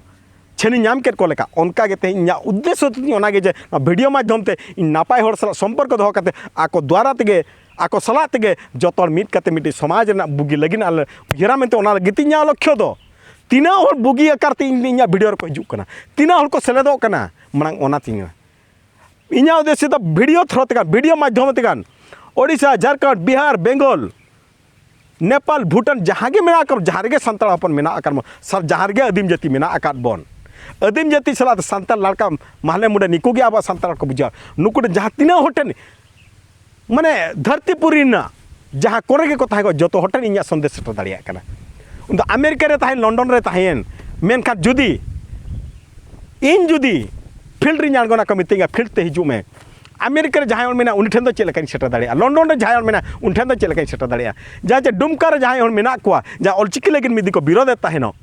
ᱪᱷᱟᱹᱱᱤ ᱧᱟᱢ ᱠᱮᱫ ᱠᱚ ᱞᱮᱠᱟ, ᱚᱱᱠᱟ ᱜᱮ ᱛᱮᱦᱮᱧ ᱤᱧᱟᱹᱜ ᱩᱫᱽᱫᱮᱥᱥᱚ ᱛᱤᱧ ᱚᱱᱟ ᱜᱮ ᱡᱮ, ᱱᱚᱣᱟ ᱵᱷᱤᱰᱤᱭᱳ ᱢᱟᱫᱽᱫᱷᱚᱢ ᱛᱮ ᱤᱧ ᱱᱟᱯᱟᱭ ᱦᱚᱲ ᱥᱟᱞᱟᱜ ᱥᱚᱢᱯᱚᱨᱠᱚ ᱫᱚᱦᱚ ᱠᱟᱛᱮ, ᱟᱠᱚ ᱫᱣᱟᱨᱟ ᱛᱮᱜᱮ, ᱟᱠᱚ ᱥᱟᱞᱟᱜ ᱛᱮᱜᱮ ᱡᱚᱛᱚ ᱦᱚᱲ ᱢᱤᱫ ᱠᱟᱛᱮ ᱢᱤᱫᱴᱤᱡ ᱥᱚᱢᱟᱡᱽ ᱨᱮᱱᱟᱜ ᱵᱩᱜᱤ ᱞᱟᱹᱜᱤᱫ ᱟᱞᱮ ᱩᱭᱦᱟᱹᱨᱟ ᱢᱮᱱᱛᱮ, ᱚᱱᱟ ᱞᱟᱹᱜᱤᱫ ᱛᱮ ᱤᱧᱟᱹᱜ ᱞᱚᱠᱠᱷᱚ ᱫᱚ᱾ ᱛᱤᱱᱟᱹᱜ ᱦᱚᱲ ᱵᱩᱜᱤ ᱟᱠᱟᱨ ᱛᱮ ᱤᱧ, ᱤᱧᱟᱹᱜ ᱵᱷᱤᱰᱤᱭᱳ ᱨᱮᱠᱚ ᱦᱤᱡᱩᱜ ᱠᱟᱱᱟ, ᱛᱤᱱᱟᱹᱜ ᱦᱚᱲ ᱠᱚ ᱥᱮᱞᱮᱫᱚᱜ ᱠᱟᱱᱟ, ᱢᱟᱲᱟᱝ ᱚᱱᱟ ᱛᱤᱧ ᱤᱧᱟᱹᱜ ᱩᱫᱽᱫᱮᱥᱥᱚ ᱫᱚ ᱵᱷᱤᱰᱤᱭᱳ ᱛᱷᱨᱳ ᱛᱮ ᱠᱟᱱ, ᱵᱷᱤᱰᱤᱭᱳ ᱢᱟᱫᱽᱫᱷᱚᱢ ᱛᱮ ᱠᱟᱱ, ᱳᱰᱤᱥᱟ, ᱡᱷᱟᱲᱠᱷᱚᱸᱰ, ᱵᱤᱦᱟᱨ, ᱵᱮᱝᱜᱚᱞ, ᱱᱮᱯᱟᱞ, ᱵᱷᱩᱴᱟᱱ, ᱡᱟᱦᱟᱸ ᱜᱮ ᱢᱮᱱᱟᱜ ᱟᱠᱟᱫ, ᱡᱟᱦᱟᱸ ᱨᱮᱜᱮ ᱥᱟᱱᱛᱟᱲ ᱦᱚᱯᱚᱱ ᱢᱮᱱᱟᱜ ᱟᱠᱟᱫ ᱵᱚᱱ, ᱥᱟᱨ ᱡᱟᱦᱟᱸ ᱨᱮᱜᱮ ᱟᱹᱫᱤᱢ ᱡᱟᱹᱛᱤ ᱢᱮᱱᱟᱜ ᱟᱠᱟᱫ ᱵᱚᱱ, ᱟᱹᱫᱤᱢ ᱡᱟᱹᱛᱤ ᱥᱟᱞᱟᱜ ᱛᱮ ᱥᱟᱱᱛᱟᱲ ᱞᱟᱲᱠᱟ ᱢᱟᱦᱞᱮ ᱢᱩᱸᱰᱮ, ᱱᱩᱠᱩ ᱜᱮ ᱟᱵᱚᱣᱟᱜ ᱥᱟᱱᱛᱟᱲ ᱠᱚ ᱵᱩᱡᱷᱟᱹᱣᱟ᱾ ᱱᱩᱠᱩ ᱫᱚ ᱡᱟᱦᱟᱸ ᱛᱤᱱᱟᱹᱜ ᱦᱚᱲ ᱴᱷᱮᱱ, ᱢᱟᱱᱮ, ᱫᱷᱟᱹᱨᱛᱤ ᱯᱩᱨᱤ ᱨᱮᱱᱟᱜ ᱡᱟᱦᱟᱸ ᱠᱚᱨᱮ ᱜᱮᱠᱚ ᱛᱟᱦᱮᱸ ᱠᱚᱜ, ᱡᱚᱛᱚ ᱦᱚᱲ ᱴᱷᱮᱱ ᱤᱧᱟᱹᱜ ᱥᱚᱱᱫᱮᱥ ᱥᱮᱴᱮᱨ ᱫᱟᱲᱮᱭᱟᱜ ᱠᱟᱱᱟ᱾ ᱩᱱᱫᱚ ᱟᱢᱮᱨᱤᱠᱟ ᱨᱮ ᱛᱟᱦᱮᱸᱭᱮᱱ, ᱞᱚᱱᱰᱚᱱ ᱨᱮ ᱛᱟᱦᱮᱸᱭᱮᱱ, ᱢᱮᱱᱠᱷᱟᱱ ᱡᱩᱫᱤ ᱤᱧ ᱡᱩᱫᱤ ᱯᱷᱤᱞᱰ ᱨᱤᱧ ᱟᱬᱜᱚᱱᱟ, ᱠᱚ ᱢᱤᱛᱟᱹᱧᱟ, "ᱯᱷᱤᱞᱰ ᱛᱮ ᱦᱤᱡᱩᱜ ᱢᱮ, ᱟᱢᱮᱨᱤᱠᱟ ᱨᱮ ᱡᱟᱦᱟᱸᱭ ᱦᱚᱲ ᱢᱮᱱᱟᱜᱼᱟ, ᱩᱱᱤ ᱴᱷᱮᱱ ᱫᱚ ᱪᱮᱫ ᱞᱮᱠᱟᱧ ᱥᱮᱴᱮᱨ ᱫᱟᱲᱮᱭᱟᱜᱼᱟ, ᱞᱚᱱᱰᱚᱱ ᱨᱮ ᱡᱟᱦᱟᱸᱭ ᱦᱚᱲ ᱢᱮᱱᱟᱜᱼᱟ, ᱩᱱᱤ ᱴᱷᱮᱱ ᱫᱚ ᱪᱮᱫ ᱞᱮᱠᱟᱧ ᱥᱮᱴᱮᱨ ᱫᱟᱲᱮᱭᱟᱜᱼᱟ?" ᱡᱟᱦᱟᱸ ᱪᱮ ᱰᱩᱢᱠᱟ ᱨᱮ ᱡᱟᱦᱟᱸᱭ ᱦᱚᱲ ᱢᱮᱱᱟᱜ ᱠᱚᱣᱟ, ᱡᱟᱦᱟᱸ ᱚᱞᱪᱤᱠᱤ ᱞᱟᱹᱜᱤᱫ ᱢᱤᱫ ᱫᱤᱱ ᱠᱚ ᱵᱤᱨᱳᱫᱮᱫ ᱛᱟᱦᱮᱱᱚᱜ,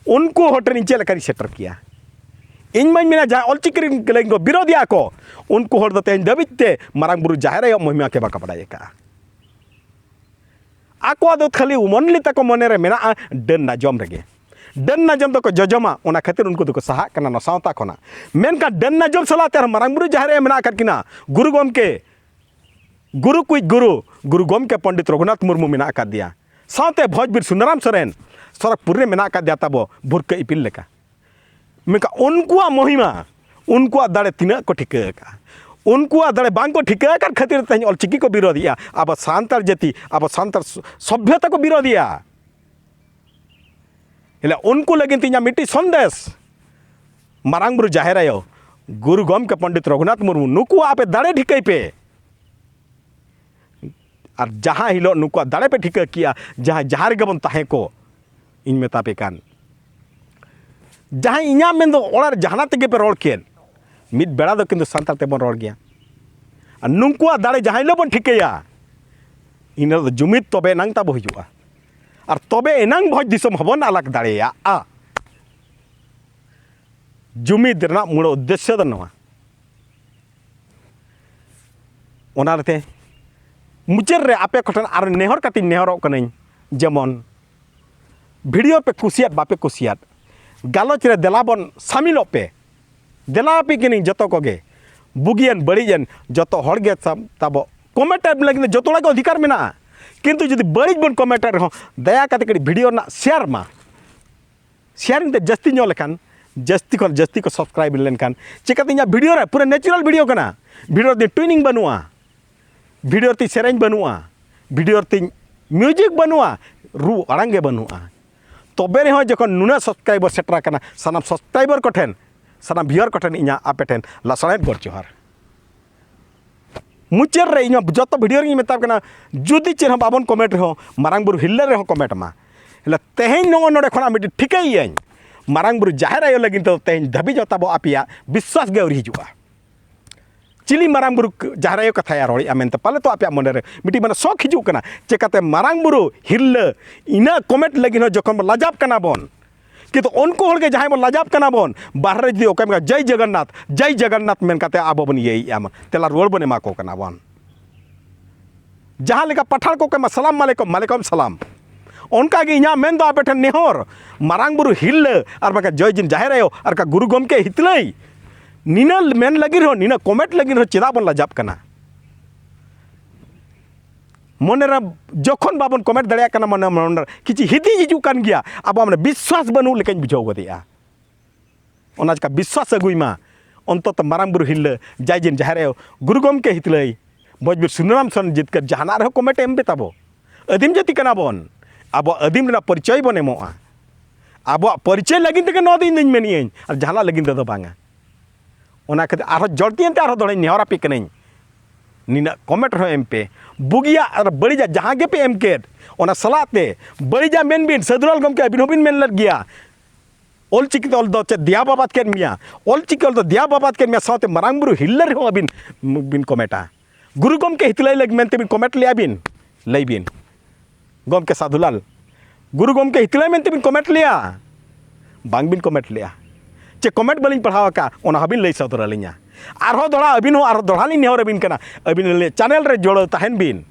ᱩᱱᱠᱩ ᱦᱚᱲ ᱴᱷᱮᱱ ᱤᱧ ᱪᱮᱫ ᱞᱮᱠᱟᱧ ᱥᱮᱴᱮᱨ ᱠᱮᱭᱟ? ᱤᱧ ᱢᱟᱧ ᱢᱮᱱᱟ, ᱡᱟᱦᱟᱸᱭ ᱚᱞᱪᱤᱠᱤ ᱞᱟᱹᱜᱤᱫ ᱠᱚ ᱵᱤᱨᱳᱫᱮᱜᱼᱟ ᱠᱚ, ᱩᱱᱠᱩ ᱦᱚᱲ ᱫᱚ ᱛᱮᱦᱮᱧ ᱫᱷᱟᱹᱵᱤᱡ ᱛᱮ ᱢᱟᱨᱟᱝ ᱵᱩᱨᱩ ᱡᱟᱦᱮᱨ ᱟᱭᱳ ᱢᱚᱦᱤᱢᱟ ᱜᱮ ᱵᱟᱠᱚ ᱵᱟᱰᱟᱭ ᱟᱠᱟᱫᱼᱟ᱾ ᱟᱠᱚᱣᱟᱜ ᱫᱚ ᱠᱷᱟᱹᱞᱤ ᱢᱚᱱᱞᱤ ᱛᱟᱠᱚ ᱢᱚᱱᱮ ᱨᱮ ᱢᱮᱱᱟᱜᱼᱟ ᱰᱟᱹᱱ ᱱᱟᱡᱚᱢ ᱨᱮᱜᱮ᱾ ᱰᱟᱹᱱ ᱱᱟᱡᱚᱢ ᱫᱚᱠᱚ ᱡᱚᱡᱚᱢᱟ, ᱚᱱᱟ ᱠᱷᱟᱹᱛᱤᱨ ᱩᱱᱠᱩ ᱫᱚᱠᱚ ᱥᱟᱦᱟᱜ ᱠᱟᱱᱟ ᱱᱚᱣᱟ ᱥᱟᱶᱛᱟ ᱠᱷᱚᱱᱟᱜ᱾ ᱢᱮᱱᱠᱷᱟᱱ ᱰᱟᱹᱱ ᱱᱟᱡᱚᱢ ᱥᱟᱞᱟᱜ ᱛᱮ ᱟᱨᱦᱚᱸ ᱢᱟᱨᱟᱝ ᱵᱩᱨᱩ ᱡᱟᱦᱮᱨ ᱟᱭᱳ ᱢᱮᱱᱟᱜ ᱟᱠᱟᱫ ᱠᱤᱱᱟ, ᱜᱩᱨᱩ ᱜᱚᱢᱠᱮ, ᱜᱩᱨᱩ ᱠᱩᱡ ᱜᱩᱨᱩ, ᱜᱩᱨᱩ ᱜᱚᱢᱠᱮ ᱯᱚᱱᱰᱤᱛ ᱨᱚᱜᱷᱩᱱᱟᱛᱷ ᱢᱩᱨᱢᱩ ᱢᱮᱱᱟᱜ ᱟᱠᱟᱫᱮᱭᱟ, ᱥᱟᱶᱛᱮ ᱵᱷᱚᱸᱡᱽ ᱵᱤᱨ ᱥᱩᱱᱟᱨᱟᱢ ᱥᱚᱨᱮᱱ ᱥᱚᱨᱚᱜᱽᱯᱩᱨᱤ ᱨᱮ ᱢᱮᱱᱟᱜ ᱟᱠᱟᱫᱮᱭᱟ ᱛᱟᱵᱚ ᱵᱷᱩᱨᱠᱟᱹ ᱤᱯᱤᱞ ᱞᱮᱠᱟ᱾ ᱢᱮᱱᱠᱷᱟᱱ ᱩᱱᱠᱩᱣᱟᱜ ᱢᱚᱦᱤᱢᱟ, ᱩᱱᱠᱩᱣᱟᱜ ᱫᱟᱲᱮ ᱛᱤᱱᱟᱹᱜ ᱠᱚ ᱴᱷᱤᱠᱟᱹ ᱟᱠᱟᱫᱼᱟ? ᱩᱱᱠᱩᱣᱟᱜ ᱫᱟᱲᱮ ᱵᱟᱝ ᱠᱚ ᱴᱷᱤᱠᱟᱹ ᱟᱠᱟᱫ ᱠᱷᱟᱹᱛᱤᱨ ᱛᱮ ᱛᱮᱦᱮᱧ ᱚᱞᱪᱤᱠᱤ ᱠᱚ ᱵᱤᱨᱳᱫᱷᱮᱜᱼᱟ, ᱟᱵᱚ ᱥᱟᱱᱛᱟᱲ ᱡᱟᱹᱛᱤ, ᱟᱵᱚ ᱥᱟᱱᱛᱟᱲ ᱥᱚᱵᱽᱵᱷᱚᱛᱟ ᱠᱚ ᱵᱤᱨᱳᱫᱷᱮᱜᱼᱟ᱾ ᱦᱮᱸ, ᱩᱱᱠᱩ ᱞᱟᱹᱜᱤᱫ ᱛᱮ ᱤᱧᱟᱹᱜ ᱢᱤᱫᱴᱤᱡ ᱥᱚᱱᱫᱮᱥ, ᱢᱟᱨᱟᱝ ᱵᱩᱨᱩ ᱡᱟᱦᱮᱨ ᱟᱭᱳ, ᱜᱩᱨᱩ ᱜᱚᱢᱠᱮ ᱯᱚᱱᱰᱤᱛ ᱨᱚᱜᱷᱩᱱᱟᱛᱷ ᱢᱩᱨᱢᱩ, ᱱᱩᱠᱩᱣᱟᱜ ᱟᱯᱮ ᱫᱟᱲᱮ ᱴᱷᱤᱠᱟᱹᱭ ᱯᱮ᱾ ᱟᱨ ᱡᱟᱦᱟᱸ ᱦᱤᱞᱳᱜ ᱱᱩᱠᱩᱣᱟᱜ ᱫᱟᱲᱮ ᱯᱮ ᱴᱷᱤᱠᱟᱹ ᱠᱮᱜᱼᱟ, ᱡᱟᱦᱟᱸ ᱡᱟᱦᱟᱸ ᱨᱮᱜᱮ ᱵᱚᱱ ᱛᱟᱦᱮᱸ ᱠᱚᱜ, ᱤᱧ ᱢᱮᱛᱟ ᱯᱮ ᱠᱟᱱ, ᱡᱟᱦᱟᱸᱭ ᱤᱧᱟᱹᱜ ᱢᱮᱱᱫᱚ ᱚᱲᱟᱜ ᱨᱮ ᱡᱟᱦᱟᱱᱟᱜ ᱛᱮᱜᱮ ᱯᱮ ᱨᱚᱲ ᱠᱮᱫ, ᱢᱤᱫ ᱵᱮᱲᱟ ᱫᱚ ᱠᱤᱱᱛᱩ ᱥᱟᱱᱛᱟᱲ ᱛᱮᱵᱚᱱ ᱨᱚᱲ ᱜᱮᱭᱟ᱾ ᱟᱨ ᱱᱩᱠᱩᱣᱟᱜ ᱫᱟᱲᱮ ᱡᱟᱦᱟᱸ ᱦᱤᱞᱳᱜ ᱵᱚᱱ ᱴᱷᱤᱠᱟᱹᱭᱟ, ᱤᱱᱟᱹ ᱫᱚ ᱡᱩᱢᱤᱫ ᱛᱚᱵᱮ ᱮᱱᱟᱝ ᱛᱟᱵᱚ ᱦᱤᱡᱩᱜᱼᱟ᱾ ᱟᱨ ᱛᱚᱵᱮ ᱮᱱᱟᱝ ᱵᱷᱚᱸᱡᱽ ᱫᱤᱥᱚᱢ ᱦᱚᱸᱵᱚᱱ ᱟᱞᱟᱜᱽ ᱫᱟᱲᱮᱭᱟᱜᱼᱟ᱾ ᱡᱩᱢᱤᱫ ᱨᱮᱱᱟᱜ ᱢᱩᱲ ᱩᱫᱽᱫᱮᱥᱥᱚ ᱫᱚ ᱱᱚᱣᱟ᱾ ᱚᱱᱟᱛᱮ ᱢᱩᱪᱟᱹᱫ ᱨᱮ ᱟᱯᱮ ᱠᱚᱴᱷᱮᱱ ᱟᱨ ᱱᱮᱦᱚᱨ ᱠᱟᱛᱮᱧ ᱱᱮᱦᱚᱨᱚᱜ ᱠᱟᱹᱱᱟᱹᱧ, ᱡᱮᱢᱚᱱ ᱵᱷᱤᱰᱤᱭᱳ ᱯᱮ ᱠᱩᱥᱤᱭᱟᱫ ᱵᱟᱯᱮ ᱠᱩᱥᱤᱭᱟᱫ, ᱜᱟᱞᱚᱪ ᱨᱮ ᱫᱮᱞᱟ ᱵᱚᱱ ᱥᱟᱢᱤᱞᱚᱜ ᱯᱮ, ᱫᱮᱞᱟ ᱟᱯᱮ ᱠᱟᱹᱱᱟᱹᱧ ᱡᱚᱛᱚ ᱠᱚᱜᱮ, ᱵᱩᱜᱤᱭᱮᱱ ᱵᱟᱹᱲᱤᱡ ᱮᱱ ᱡᱚᱛᱚ ᱦᱚᱲ ᱜᱮ ᱥᱟᱵ ᱛᱟᱵᱚ ᱠᱚᱢᱮᱱᱴ ᱮᱢ ᱞᱟᱹᱜᱤᱫ ᱫᱚ ᱡᱚᱛᱚ ᱦᱚᱲᱟᱜ ᱜᱮ ᱚᱫᱷᱤᱠᱟᱨ ᱢᱮᱱᱟᱜᱼᱟ᱾ ᱠᱤᱱᱛᱩ ᱡᱩᱫᱤ ᱵᱟᱹᱲᱤᱡ ᱵᱚᱱ ᱠᱚᱢᱮᱱᱴ ᱮᱫ ᱨᱮᱦᱚᱸ, ᱫᱟᱭᱟ ᱠᱟᱛᱮ ᱠᱟᱹᱴᱤᱡ ᱵᱷᱤᱰᱤᱭᱳ ᱨᱮᱱᱟᱜ ᱥᱮᱭᱟᱨ ᱢᱟ, ᱥᱮᱭᱟᱨᱤᱝ ᱛᱮ ᱡᱟᱹᱥᱛᱤ ᱧᱚᱜ ᱞᱮᱠᱷᱟᱱ, ᱡᱟᱹᱥᱛᱤ ᱠᱷᱚᱱ ᱡᱟᱹᱥᱛᱤ ᱠᱚ ᱥᱟᱵᱥᱠᱨᱟᱭᱤᱵ ᱞᱮᱱᱠᱷᱟᱱ, ᱪᱤᱠᱟᱹᱛᱮ ᱤᱧᱟᱹᱜ ᱵᱷᱤᱰᱤᱭᱳ ᱨᱮ ᱯᱩᱨᱟᱹ ᱱᱮᱪᱟᱨᱟᱞ ᱵᱷᱤᱰᱤᱭᱳ ᱠᱟᱱᱟ, ᱵᱷᱤᱰᱤᱭᱳ ᱨᱮ ᱴᱩᱭᱱᱤᱝ ᱵᱟᱹᱱᱩᱜᱼᱟ, ᱵᱷᱤᱰᱤᱭᱳ ᱨᱮ ᱥᱮᱨᱮᱧ ᱵᱟᱹᱱᱩᱜᱼᱟ, ᱵᱷᱤᱰᱤᱭᱳ ᱨᱮ ᱢᱤᱭᱩᱡᱤᱠ ᱵᱟᱹᱱᱩᱜᱼᱟ, ᱨᱩ ᱟᱲᱟᱝ ᱜᱮ ᱵᱟᱹᱱᱩᱜᱼᱟ᱾ ᱛᱚᱵᱮ ᱨᱮᱦᱚᱸ ᱡᱚᱠᱷᱚᱱ ᱱᱩᱱᱟᱹᱜ ᱥᱟᱵᱥᱠᱨᱟᱭᱵᱟᱨ ᱥᱮᱴᱮᱨ ᱟᱠᱟᱱᱟ, ᱥᱟᱱᱟᱢ ᱥᱟᱵᱥᱠᱨᱟᱭᱵᱟᱨ ᱠᱚᱴᱷᱮᱱ, ᱥᱟᱱᱟᱢ ᱵᱷᱤᱭᱩᱣᱟᱨ ᱠᱚᱴᱷᱮᱱ ᱤᱧᱟᱹᱜ ᱟᱯᱮ ᱴᱷᱮᱱ ᱞᱟᱥᱟᱲᱦᱮᱫ ᱜᱚᱰ ᱡᱚᱦᱟᱨ᱾ ᱢᱩᱪᱟᱹᱫ ᱨᱮ ᱤᱧ ᱦᱚᱸ ᱡᱚᱛᱚ ᱵᱷᱤᱰᱤᱭᱳ ᱨᱮᱧ ᱢᱮᱛᱟ ᱯᱮ ᱠᱟᱱᱟ, ᱡᱩᱫᱤ ᱪᱮᱫ ᱦᱚᱸ ᱵᱟᱵᱚᱱ ᱠᱚᱢᱮᱱᱴ ᱨᱮᱦᱚᱸ, ᱢᱟᱨᱟᱝ ᱵᱩᱨᱩ ᱦᱤᱨᱞᱟᱹ ᱨᱮᱦᱚᱸ ᱠᱚᱢᱮᱱᱴ ᱢᱟ᱾ ᱦᱮᱸ, ᱛᱮᱦᱮᱧ ᱱᱚᱜᱼᱚᱭ ᱱᱚᱰᱮ ᱠᱷᱚᱱᱟᱜ ᱢᱤᱫᱴᱤᱡ ᱴᱷᱤᱠᱟᱹᱭᱮᱫ ᱟᱹᱧ, ᱢᱟᱨᱟᱝ ᱵᱩᱨᱩ ᱡᱟᱦᱮᱨ ᱟᱭᱳ ᱞᱟᱹᱜᱤᱫ ᱛᱮᱫᱚ ᱛᱮᱦᱮᱧ ᱫᱷᱟᱹᱵᱤᱡ ᱦᱚᱸ ᱛᱟᱵᱚ ᱟᱯᱮᱭᱟᱜ ᱵᱤᱥᱣᱟᱥ ᱜᱮ ᱟᱹᱣᱨᱤ ᱦᱤᱡᱩᱜᱼᱟ᱾ ᱪᱤᱞᱤ ᱢᱟᱨᱟᱝ ᱵᱩᱨᱩ ᱡᱟᱦᱮᱨ ᱟᱭᱳ ᱠᱟᱛᱷᱟᱭᱟ ᱨᱚᱲᱮᱫᱼᱟ ᱢᱮᱱᱛᱮ ᱯᱟᱞᱮ ᱛᱚ ᱟᱯᱮᱭᱟᱜ ᱢᱚᱱᱮ ᱨᱮ ᱢᱤᱫᱴᱤᱡ ᱢᱟᱱᱮ ᱥᱚᱠ ᱦᱤᱡᱩᱜ ᱠᱟᱱᱟ, ᱪᱮᱠᱟᱛᱮ ᱢᱟᱨᱟᱝ ᱵᱩᱨᱩ ᱦᱤᱨᱞᱟᱹ ᱤᱱᱟᱹ ᱠᱚᱢᱮᱱᱴ ᱞᱟᱹᱜᱤᱫ ᱦᱚᱸ ᱡᱚᱠᱷᱚᱱ ᱵᱚᱱ ᱞᱟᱡᱟᱵ ᱠᱟᱱᱟ ᱵᱚᱱ, ᱠᱤᱱᱛᱩ ᱩᱱᱠᱩ ᱦᱚᱲ ᱜᱮ ᱡᱟᱦᱟᱸᱭ ᱵᱚᱱ ᱞᱟᱡᱟᱵ ᱠᱟᱱᱟ ᱵᱚᱱ, ᱵᱟᱦᱨᱮ ᱨᱮ ᱡᱩᱫᱤ ᱚᱠᱚᱭ ᱢᱮᱱᱟ, "ᱡᱟᱭ ᱡᱚᱜᱚᱱᱱᱟᱛᱷ, ᱡᱟᱭ ᱡᱚᱜᱚᱱᱱᱟᱛᱷ" ᱢᱮᱱ ᱠᱟᱛᱮ ᱟᱵᱚ ᱵᱚᱱ ᱤᱭᱟᱹᱭᱮᱫᱼᱟ, ᱢᱟ ᱛᱮᱞᱟ ᱨᱩᱣᱟᱹᱲ ᱵᱚᱱ ᱮᱢᱟ ᱠᱚ ᱠᱟᱱᱟ ᱵᱚᱱ᱾ ᱡᱟᱦᱟᱸ ᱞᱮᱠᱟ ᱯᱟᱴᱷᱟᱲ ᱠᱚᱠᱚ ᱮᱢᱟ, "ᱥᱟᱞᱟᱢ ᱟᱞᱮᱠᱩᱢ, ᱢᱟᱞᱮᱠᱩᱢ ᱥᱟᱞᱟᱢ", ᱚᱱᱠᱟᱜᱮ ᱤᱧᱟᱹᱜ ᱢᱮᱱ ᱫᱚ ᱟᱯᱮ ᱴᱷᱮᱱ ᱱᱮᱦᱚᱨ, ᱢᱟᱨᱟᱝ ᱵᱩᱨᱩ ᱦᱤᱨᱞᱟᱹ ᱟᱨ ᱵᱟᱝᱠᱷᱟᱱ ᱡᱚᱭ ᱡᱤᱱ ᱡᱟᱦᱮᱨ ᱟᱭᱳ ᱟᱨ ᱵᱟᱝᱠᱷᱟᱱ ᱜᱩᱨᱩ ᱜᱚᱢᱠᱮ ᱦᱤᱛᱞᱟᱹᱭ, ᱱᱤᱱᱟᱹᱜ ᱢᱮᱱ ᱞᱟᱹᱜᱤᱫ ᱨᱮᱦᱚᱸ, ᱱᱤᱱᱟᱹᱜ ᱠᱚᱢᱮᱱᱴ ᱞᱟᱹᱜᱤᱫ ᱨᱮᱦᱚᱸ ᱪᱮᱫᱟᱜ ᱵᱚᱱ ᱞᱟᱡᱟᱜ ᱠᱟᱱᱟ? ᱢᱚᱱᱮᱨᱮ ᱡᱚᱠᱷᱚᱱ ᱵᱟᱵᱚᱱ ᱠᱚᱢᱮᱱᱴ ᱫᱟᱲᱮᱭᱟᱜ ᱠᱟᱱᱟ, ᱢᱚᱱᱮ ᱢᱚᱱᱮ ᱠᱤᱪᱷᱩ ᱦᱤᱫᱤᱡ ᱦᱤᱡᱩᱜ ᱠᱟᱱ ᱜᱮᱭᱟ, ᱟᱵᱚᱣᱟᱜ ᱢᱟᱱᱮ ᱵᱤᱥᱣᱟᱥ ᱵᱟᱹᱱᱩᱜ ᱞᱮᱠᱟᱧ ᱵᱩᱡᱷᱟᱹᱣ ᱜᱚᱫᱮᱜᱼᱟ᱾ ᱚᱱᱟ ᱪᱤᱠᱟ ᱵᱤᱥᱣᱟᱥ ᱟᱹᱜᱩᱭ ᱢᱟ, ᱚᱱᱛᱚᱛᱚ ᱢᱟᱨᱟᱝ ᱵᱩᱨᱩ ᱦᱤᱨᱞᱟᱹ ᱡᱟᱭ ᱡᱤᱱ ᱡᱟᱦᱮᱨ ᱟᱭᱳ ᱜᱩᱨᱩ ᱜᱚᱢᱠᱮ ᱦᱤᱛᱞᱟᱹᱭ ᱵᱷᱚᱸᱡᱽᱵᱤᱨ ᱥᱩᱱᱟᱹᱨᱟᱢ ᱥᱚᱨᱮᱱ ᱡᱤᱛᱠᱟᱹᱨ ᱡᱟᱦᱟᱱᱟᱜ ᱨᱮᱦᱚᱸ ᱠᱚᱢᱮᱱᱴ ᱮᱢ ᱯᱮ ᱛᱟᱵᱚ᱾ ᱟᱹᱫᱤᱢ ᱡᱟᱹᱛᱤ ᱠᱟᱱᱟ ᱵᱚᱱ, ᱟᱵᱚᱣᱟᱜ ᱟᱹᱫᱤᱢ ᱨᱮᱱᱟᱜ ᱯᱚᱨᱤᱪᱚᱭ ᱵᱚᱱ ᱮᱢᱚᱜᱼᱟ᱾ ᱟᱵᱚᱣᱟᱜ ᱯᱚᱨᱤᱪᱚᱭ ᱞᱟᱹᱜᱤᱫ ᱛᱮᱜᱮ ᱱᱚᱣᱟ ᱫᱚ ᱤᱧ ᱫᱚᱧ ᱢᱮᱱᱮᱫ ᱟᱹᱧ, ᱟᱨ ᱡᱟᱦᱟᱱᱟᱜ ᱞᱟᱹᱜᱤᱫ ᱛᱮᱫᱚ ᱵᱟᱝᱟ᱾ ᱚᱱᱟ ᱠᱷᱟᱹᱛᱤᱨ ᱟᱨᱦᱚᱸ ᱡᱚᱲᱛᱤᱭᱮᱱ ᱛᱮ ᱟᱨᱦᱚᱸ ᱫᱚᱲᱦᱟᱧ ᱱᱮᱦᱚᱨ ᱟᱯᱮ ᱠᱟᱹᱱᱟᱹᱧ, ᱱᱤᱱᱟᱹᱜ ᱠᱚᱢᱮᱱᱴ ᱨᱮᱦᱚᱸ ᱮᱢ ᱯᱮ᱾ ᱵᱩᱜᱤᱭᱟᱜ ᱟᱨ ᱵᱟᱹᱲᱤᱡᱟᱜ ᱡᱟᱦᱟᱸ ᱜᱮᱯᱮ ᱮᱢ ᱠᱮᱫ, ᱚᱱᱟ ᱥᱟᱞᱟᱜ ᱛᱮ ᱵᱟᱹᱲᱤᱡᱟᱜ ᱢᱮᱱ ᱵᱤᱱ, ᱥᱟᱹᱫᱷᱩᱞᱟᱞ ᱜᱚᱢᱠᱮ ᱟᱹᱵᱤᱱ ᱦᱚᱸᱵᱤᱱ ᱢᱮᱱ ᱞᱮᱫ ᱜᱮᱭᱟ, ᱚᱞ ᱪᱤᱠᱤ ᱛᱮ ᱚᱞ ᱫᱚ ᱪᱮᱫ ᱫᱮᱭᱟ ᱵᱟᱵᱟᱫ ᱠᱮᱫ ᱢᱮᱭᱟ, ᱚᱞ ᱪᱤᱠᱤ ᱚᱞ ᱫᱚ ᱫᱮᱭᱟ ᱵᱟᱵᱟᱫ ᱠᱮᱫ ᱢᱮᱭᱟ, ᱥᱟᱶᱛᱮ ᱢᱟᱨᱟᱝ ᱵᱩᱨᱩ ᱦᱤᱨᱞᱟᱹ ᱨᱮᱦᱚᱸ ᱟᱹᱵᱤᱱ ᱵᱤᱱ ᱠᱚᱢᱮᱱᱴᱟ᱾ ᱜᱩᱨᱩ ᱜᱚᱢᱠᱮ ᱦᱤᱛᱞᱟᱹᱭ ᱞᱟᱹᱜᱤᱫ ᱢᱮᱱᱛᱮ ᱵᱤᱱ ᱠᱚᱢᱮᱱᱴ ᱞᱮᱜᱼᱟ ᱵᱤᱱ? ᱞᱟᱹᱭ ᱵᱤᱱ ᱜᱚᱢᱠᱮ ᱥᱟᱹᱫᱷᱩᱞᱟᱞ, ᱜᱩᱨᱩ ᱜᱚᱢᱠᱮ ᱦᱤᱛᱞᱟᱹᱭ ᱢᱮᱱᱛᱮ ᱵᱤᱱ ᱠᱚᱢᱮᱱᱴ ᱞᱮᱜᱼᱟ? ᱵᱟᱝ ᱵᱤᱱ ᱠᱚᱢᱮᱱᱴ ᱞᱮᱜᱼᱟ᱾ ᱪᱮ ᱠᱚᱢᱮᱱᱴ ᱵᱟᱹᱞᱤᱧ ᱯᱟᱲᱦᱟᱣ ᱟᱠᱟᱫ, ᱚᱱᱟ ᱦᱚᱸᱵᱤᱱ ᱞᱟᱹᱭ ᱥᱚᱫᱚᱨ ᱟᱹᱞᱤᱧᱟ᱾ ᱟᱨᱦᱚᱸ ᱫᱚᱦᱲᱟ ᱟᱹᱵᱤᱱ ᱦᱚᱸ ᱟᱨᱦᱚᱸ ᱫᱚᱦᱲᱟ ᱞᱤᱧ ᱱᱮᱦᱚᱨ ᱟᱹᱵᱤᱱ ᱠᱟᱱᱟ, ᱟᱹᱵᱤᱱ ᱟᱹᱞᱤᱧ ᱪᱮᱱᱮᱞ ᱨᱮ ᱡᱚᱲᱟᱣ ᱛᱟᱦᱮᱱ ᱵᱤᱱ,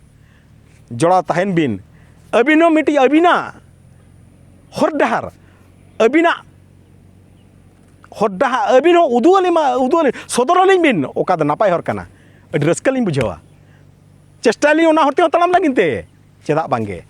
ᱡᱚᱲᱟᱣ ᱛᱟᱦᱮᱱ ᱵᱤᱱ᱾ ᱟᱹᱵᱤᱱ ᱦᱚᱸ ᱢᱤᱫᱴᱤᱡ ᱟᱹᱵᱤᱱᱟᱜ ᱦᱚᱨ ᱰᱟᱦᱟᱨ, ᱟᱹᱵᱤᱱᱟᱜ ᱦᱚᱨ ᱰᱟᱦᱟᱨ ᱟᱹᱵᱤᱱ ᱦᱚᱸ ᱩᱫᱩᱜ ᱟᱹᱞᱤᱧ ᱢᱟ, ᱩᱫᱩᱜ ᱟᱹᱞᱤᱧ, ᱥᱚᱫᱚᱨ ᱟᱹᱞᱤᱧ ᱵᱤᱱ, ᱚᱠᱟ ᱫᱚ ᱱᱟᱯᱟᱭ ᱦᱚᱨ ᱠᱟᱱᱟ᱾ ᱟᱹᱰᱤ ᱨᱟᱹᱥᱠᱟᱹ ᱞᱤᱧ ᱵᱩᱡᱷᱟᱹᱣᱟ᱾ ᱪᱮᱥᱴᱟᱭᱟᱞᱤᱧ ᱚᱱᱟ ᱦᱚᱨ ᱛᱮᱦᱚᱸ ᱛᱟᱲᱟᱢ ᱞᱟᱹᱜᱤᱫ ᱛᱮ, ᱪᱮᱫᱟᱜ ᱵᱟᱝᱜᱮ?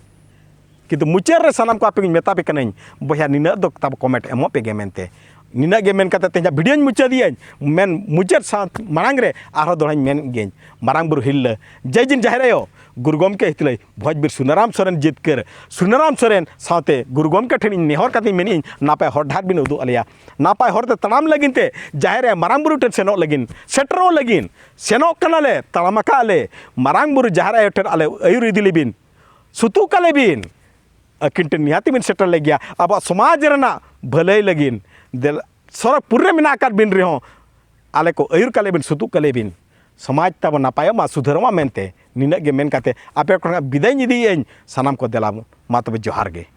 ᱠᱤᱱᱛᱩ ᱢᱩᱪᱟᱹᱫ ᱨᱮ ᱥᱟᱱᱟᱢ ᱠᱚ ᱟᱯᱮ ᱜᱤᱧ ᱢᱮᱛᱟ ᱯᱮ ᱠᱟᱹᱱᱟᱹᱧ, ᱵᱚᱭᱦᱟ, ᱱᱤᱱᱟᱹᱜ ᱫᱚ ᱛᱟᱵᱚ ᱠᱚᱢᱮᱱᱴ ᱮᱢᱚᱜ ᱯᱮᱜᱮ ᱢᱮᱱᱛᱮ᱾ ᱱᱤᱱᱟᱹᱜ ᱜᱮ ᱢᱮᱱ ᱠᱟᱛᱮ ᱛᱮᱦᱮᱧᱟᱜ ᱵᱷᱤᱰᱤᱭᱳᱧ ᱢᱩᱪᱟᱹᱫ ᱮᱭᱟᱹᱧ᱾ ᱢᱮᱱ ᱢᱩᱪᱟᱹᱫ ᱥᱟᱶ ᱢᱟᱲᱟᱝ ᱨᱮ ᱟᱨᱦᱚᱸ ᱫᱚᱦᱲᱟᱧ ᱢᱮᱱ ᱜᱤᱭᱟᱹᱧ, ᱢᱟᱨᱟᱝ ᱵᱩᱨᱩ ᱦᱤᱨᱞᱟᱹ, ᱡᱟᱭ ᱡᱤᱱ ᱡᱟᱦᱮᱨ ᱟᱭᱳ, ᱜᱩᱨᱩ ᱜᱚᱢᱠᱮ ᱦᱤᱛᱞᱟᱹᱭ, ᱵᱷᱚᱸᱡᱽᱵᱤᱨ ᱥᱩᱱᱟᱹᱨᱟᱢ ᱥᱚᱨᱮᱱ ᱡᱤᱛᱠᱟᱹᱨ, ᱥᱩᱱᱟᱹᱨᱟᱢ ᱥᱚᱨᱮᱱ ᱥᱟᱶᱛᱮ ᱜᱩᱨᱩ ᱜᱚᱢᱠᱮ ᱴᱷᱮᱱᱤᱧ ᱱᱮᱦᱚᱨ ᱠᱟᱛᱮᱧ ᱢᱮᱱᱮᱫ ᱟᱹᱧ, ᱱᱟᱯᱟᱭ ᱦᱚᱨ ᱰᱟᱦᱟᱨ ᱵᱤᱱ ᱩᱫᱩᱜ ᱟᱞᱮᱭᱟ᱾ ᱱᱟᱯᱟᱭ ᱦᱚᱨ ᱛᱮ ᱛᱟᱲᱟᱢ ᱞᱟᱹᱜᱤᱫ ᱛᱮ ᱡᱟᱦᱮᱨ ᱟᱭᱳ ᱢᱟᱨᱟᱝ ᱵᱩᱨᱩ ᱴᱷᱮᱱ ᱥᱮᱱᱚᱜ ᱞᱟᱹᱜᱤᱫ, ᱥᱮᱴᱮᱨᱚᱜ ᱞᱟᱹᱜᱤᱫ, ᱥᱮᱱᱚᱜ ᱠᱟᱱᱟᱞᱮ, ᱛᱟᱲᱟᱢ ᱟᱠᱟᱫ ᱞᱮ, ᱢᱟᱨᱟᱝ ᱵᱩᱨᱩ ᱡᱟᱦᱮᱨ ᱟᱭᱳ ᱴᱷᱮᱱ ᱟᱞᱮ ᱟᱹᱭᱩᱨ ᱤᱫᱤ ᱞᱮᱵᱤᱱ, ᱥᱩᱛᱩᱜ ᱠᱟᱞᱮ ᱵᱤᱱ᱾ ᱟᱹᱠᱤᱱ ᱴᱷᱮᱱ ᱱᱤᱦᱟᱹᱛ ᱵᱤᱱ ᱥᱮᱴᱮᱨ ᱞᱮᱜᱮᱭᱟ᱾ ᱟᱵᱚᱣᱟᱜ ᱥᱚᱢᱟᱡᱽ ᱨᱮᱱᱟᱜ ᱵᱷᱟᱹᱞᱟᱹᱭ ᱞᱟᱹᱜᱤᱫ ᱫᱮᱞ-, ᱥᱚᱨᱚᱜᱽᱯᱩᱨ ᱨᱮ ᱢᱮᱱᱟᱜ ᱟᱠᱟᱫ ᱵᱤᱱ ᱨᱮᱦᱚᱸ, ᱟᱞᱮ ᱠᱚ ᱟᱹᱭᱩᱨ ᱠᱟᱞᱮ ᱵᱤᱱ, ᱥᱩᱛᱩᱜ ᱠᱟᱞᱮ ᱵᱤᱱ᱾ ᱥᱚᱢᱟᱡᱽ ᱛᱟᱵᱚ ᱱᱟᱯᱟᱭᱚᱜ ᱢᱟ, ᱥᱩᱫᱷᱟᱹᱨᱚᱜ ᱢᱟ ᱢᱮᱱᱛᱮ ᱱᱤᱱᱟᱹᱜ ᱜᱮ ᱢᱮᱱ ᱠᱟᱛᱮ ᱟᱯᱮ ᱠᱚ ᱴᱷᱮᱱ ᱵᱤᱫᱟᱹᱭ ᱤᱫᱤᱭᱮᱫ ᱟᱹᱧ᱾ ᱥᱟᱱᱟᱢ ᱠᱚ ᱫᱮᱞᱟ ᱢᱟ ᱛᱚᱵᱮ ᱡᱚᱦᱟᱨ ᱜᱮ᱾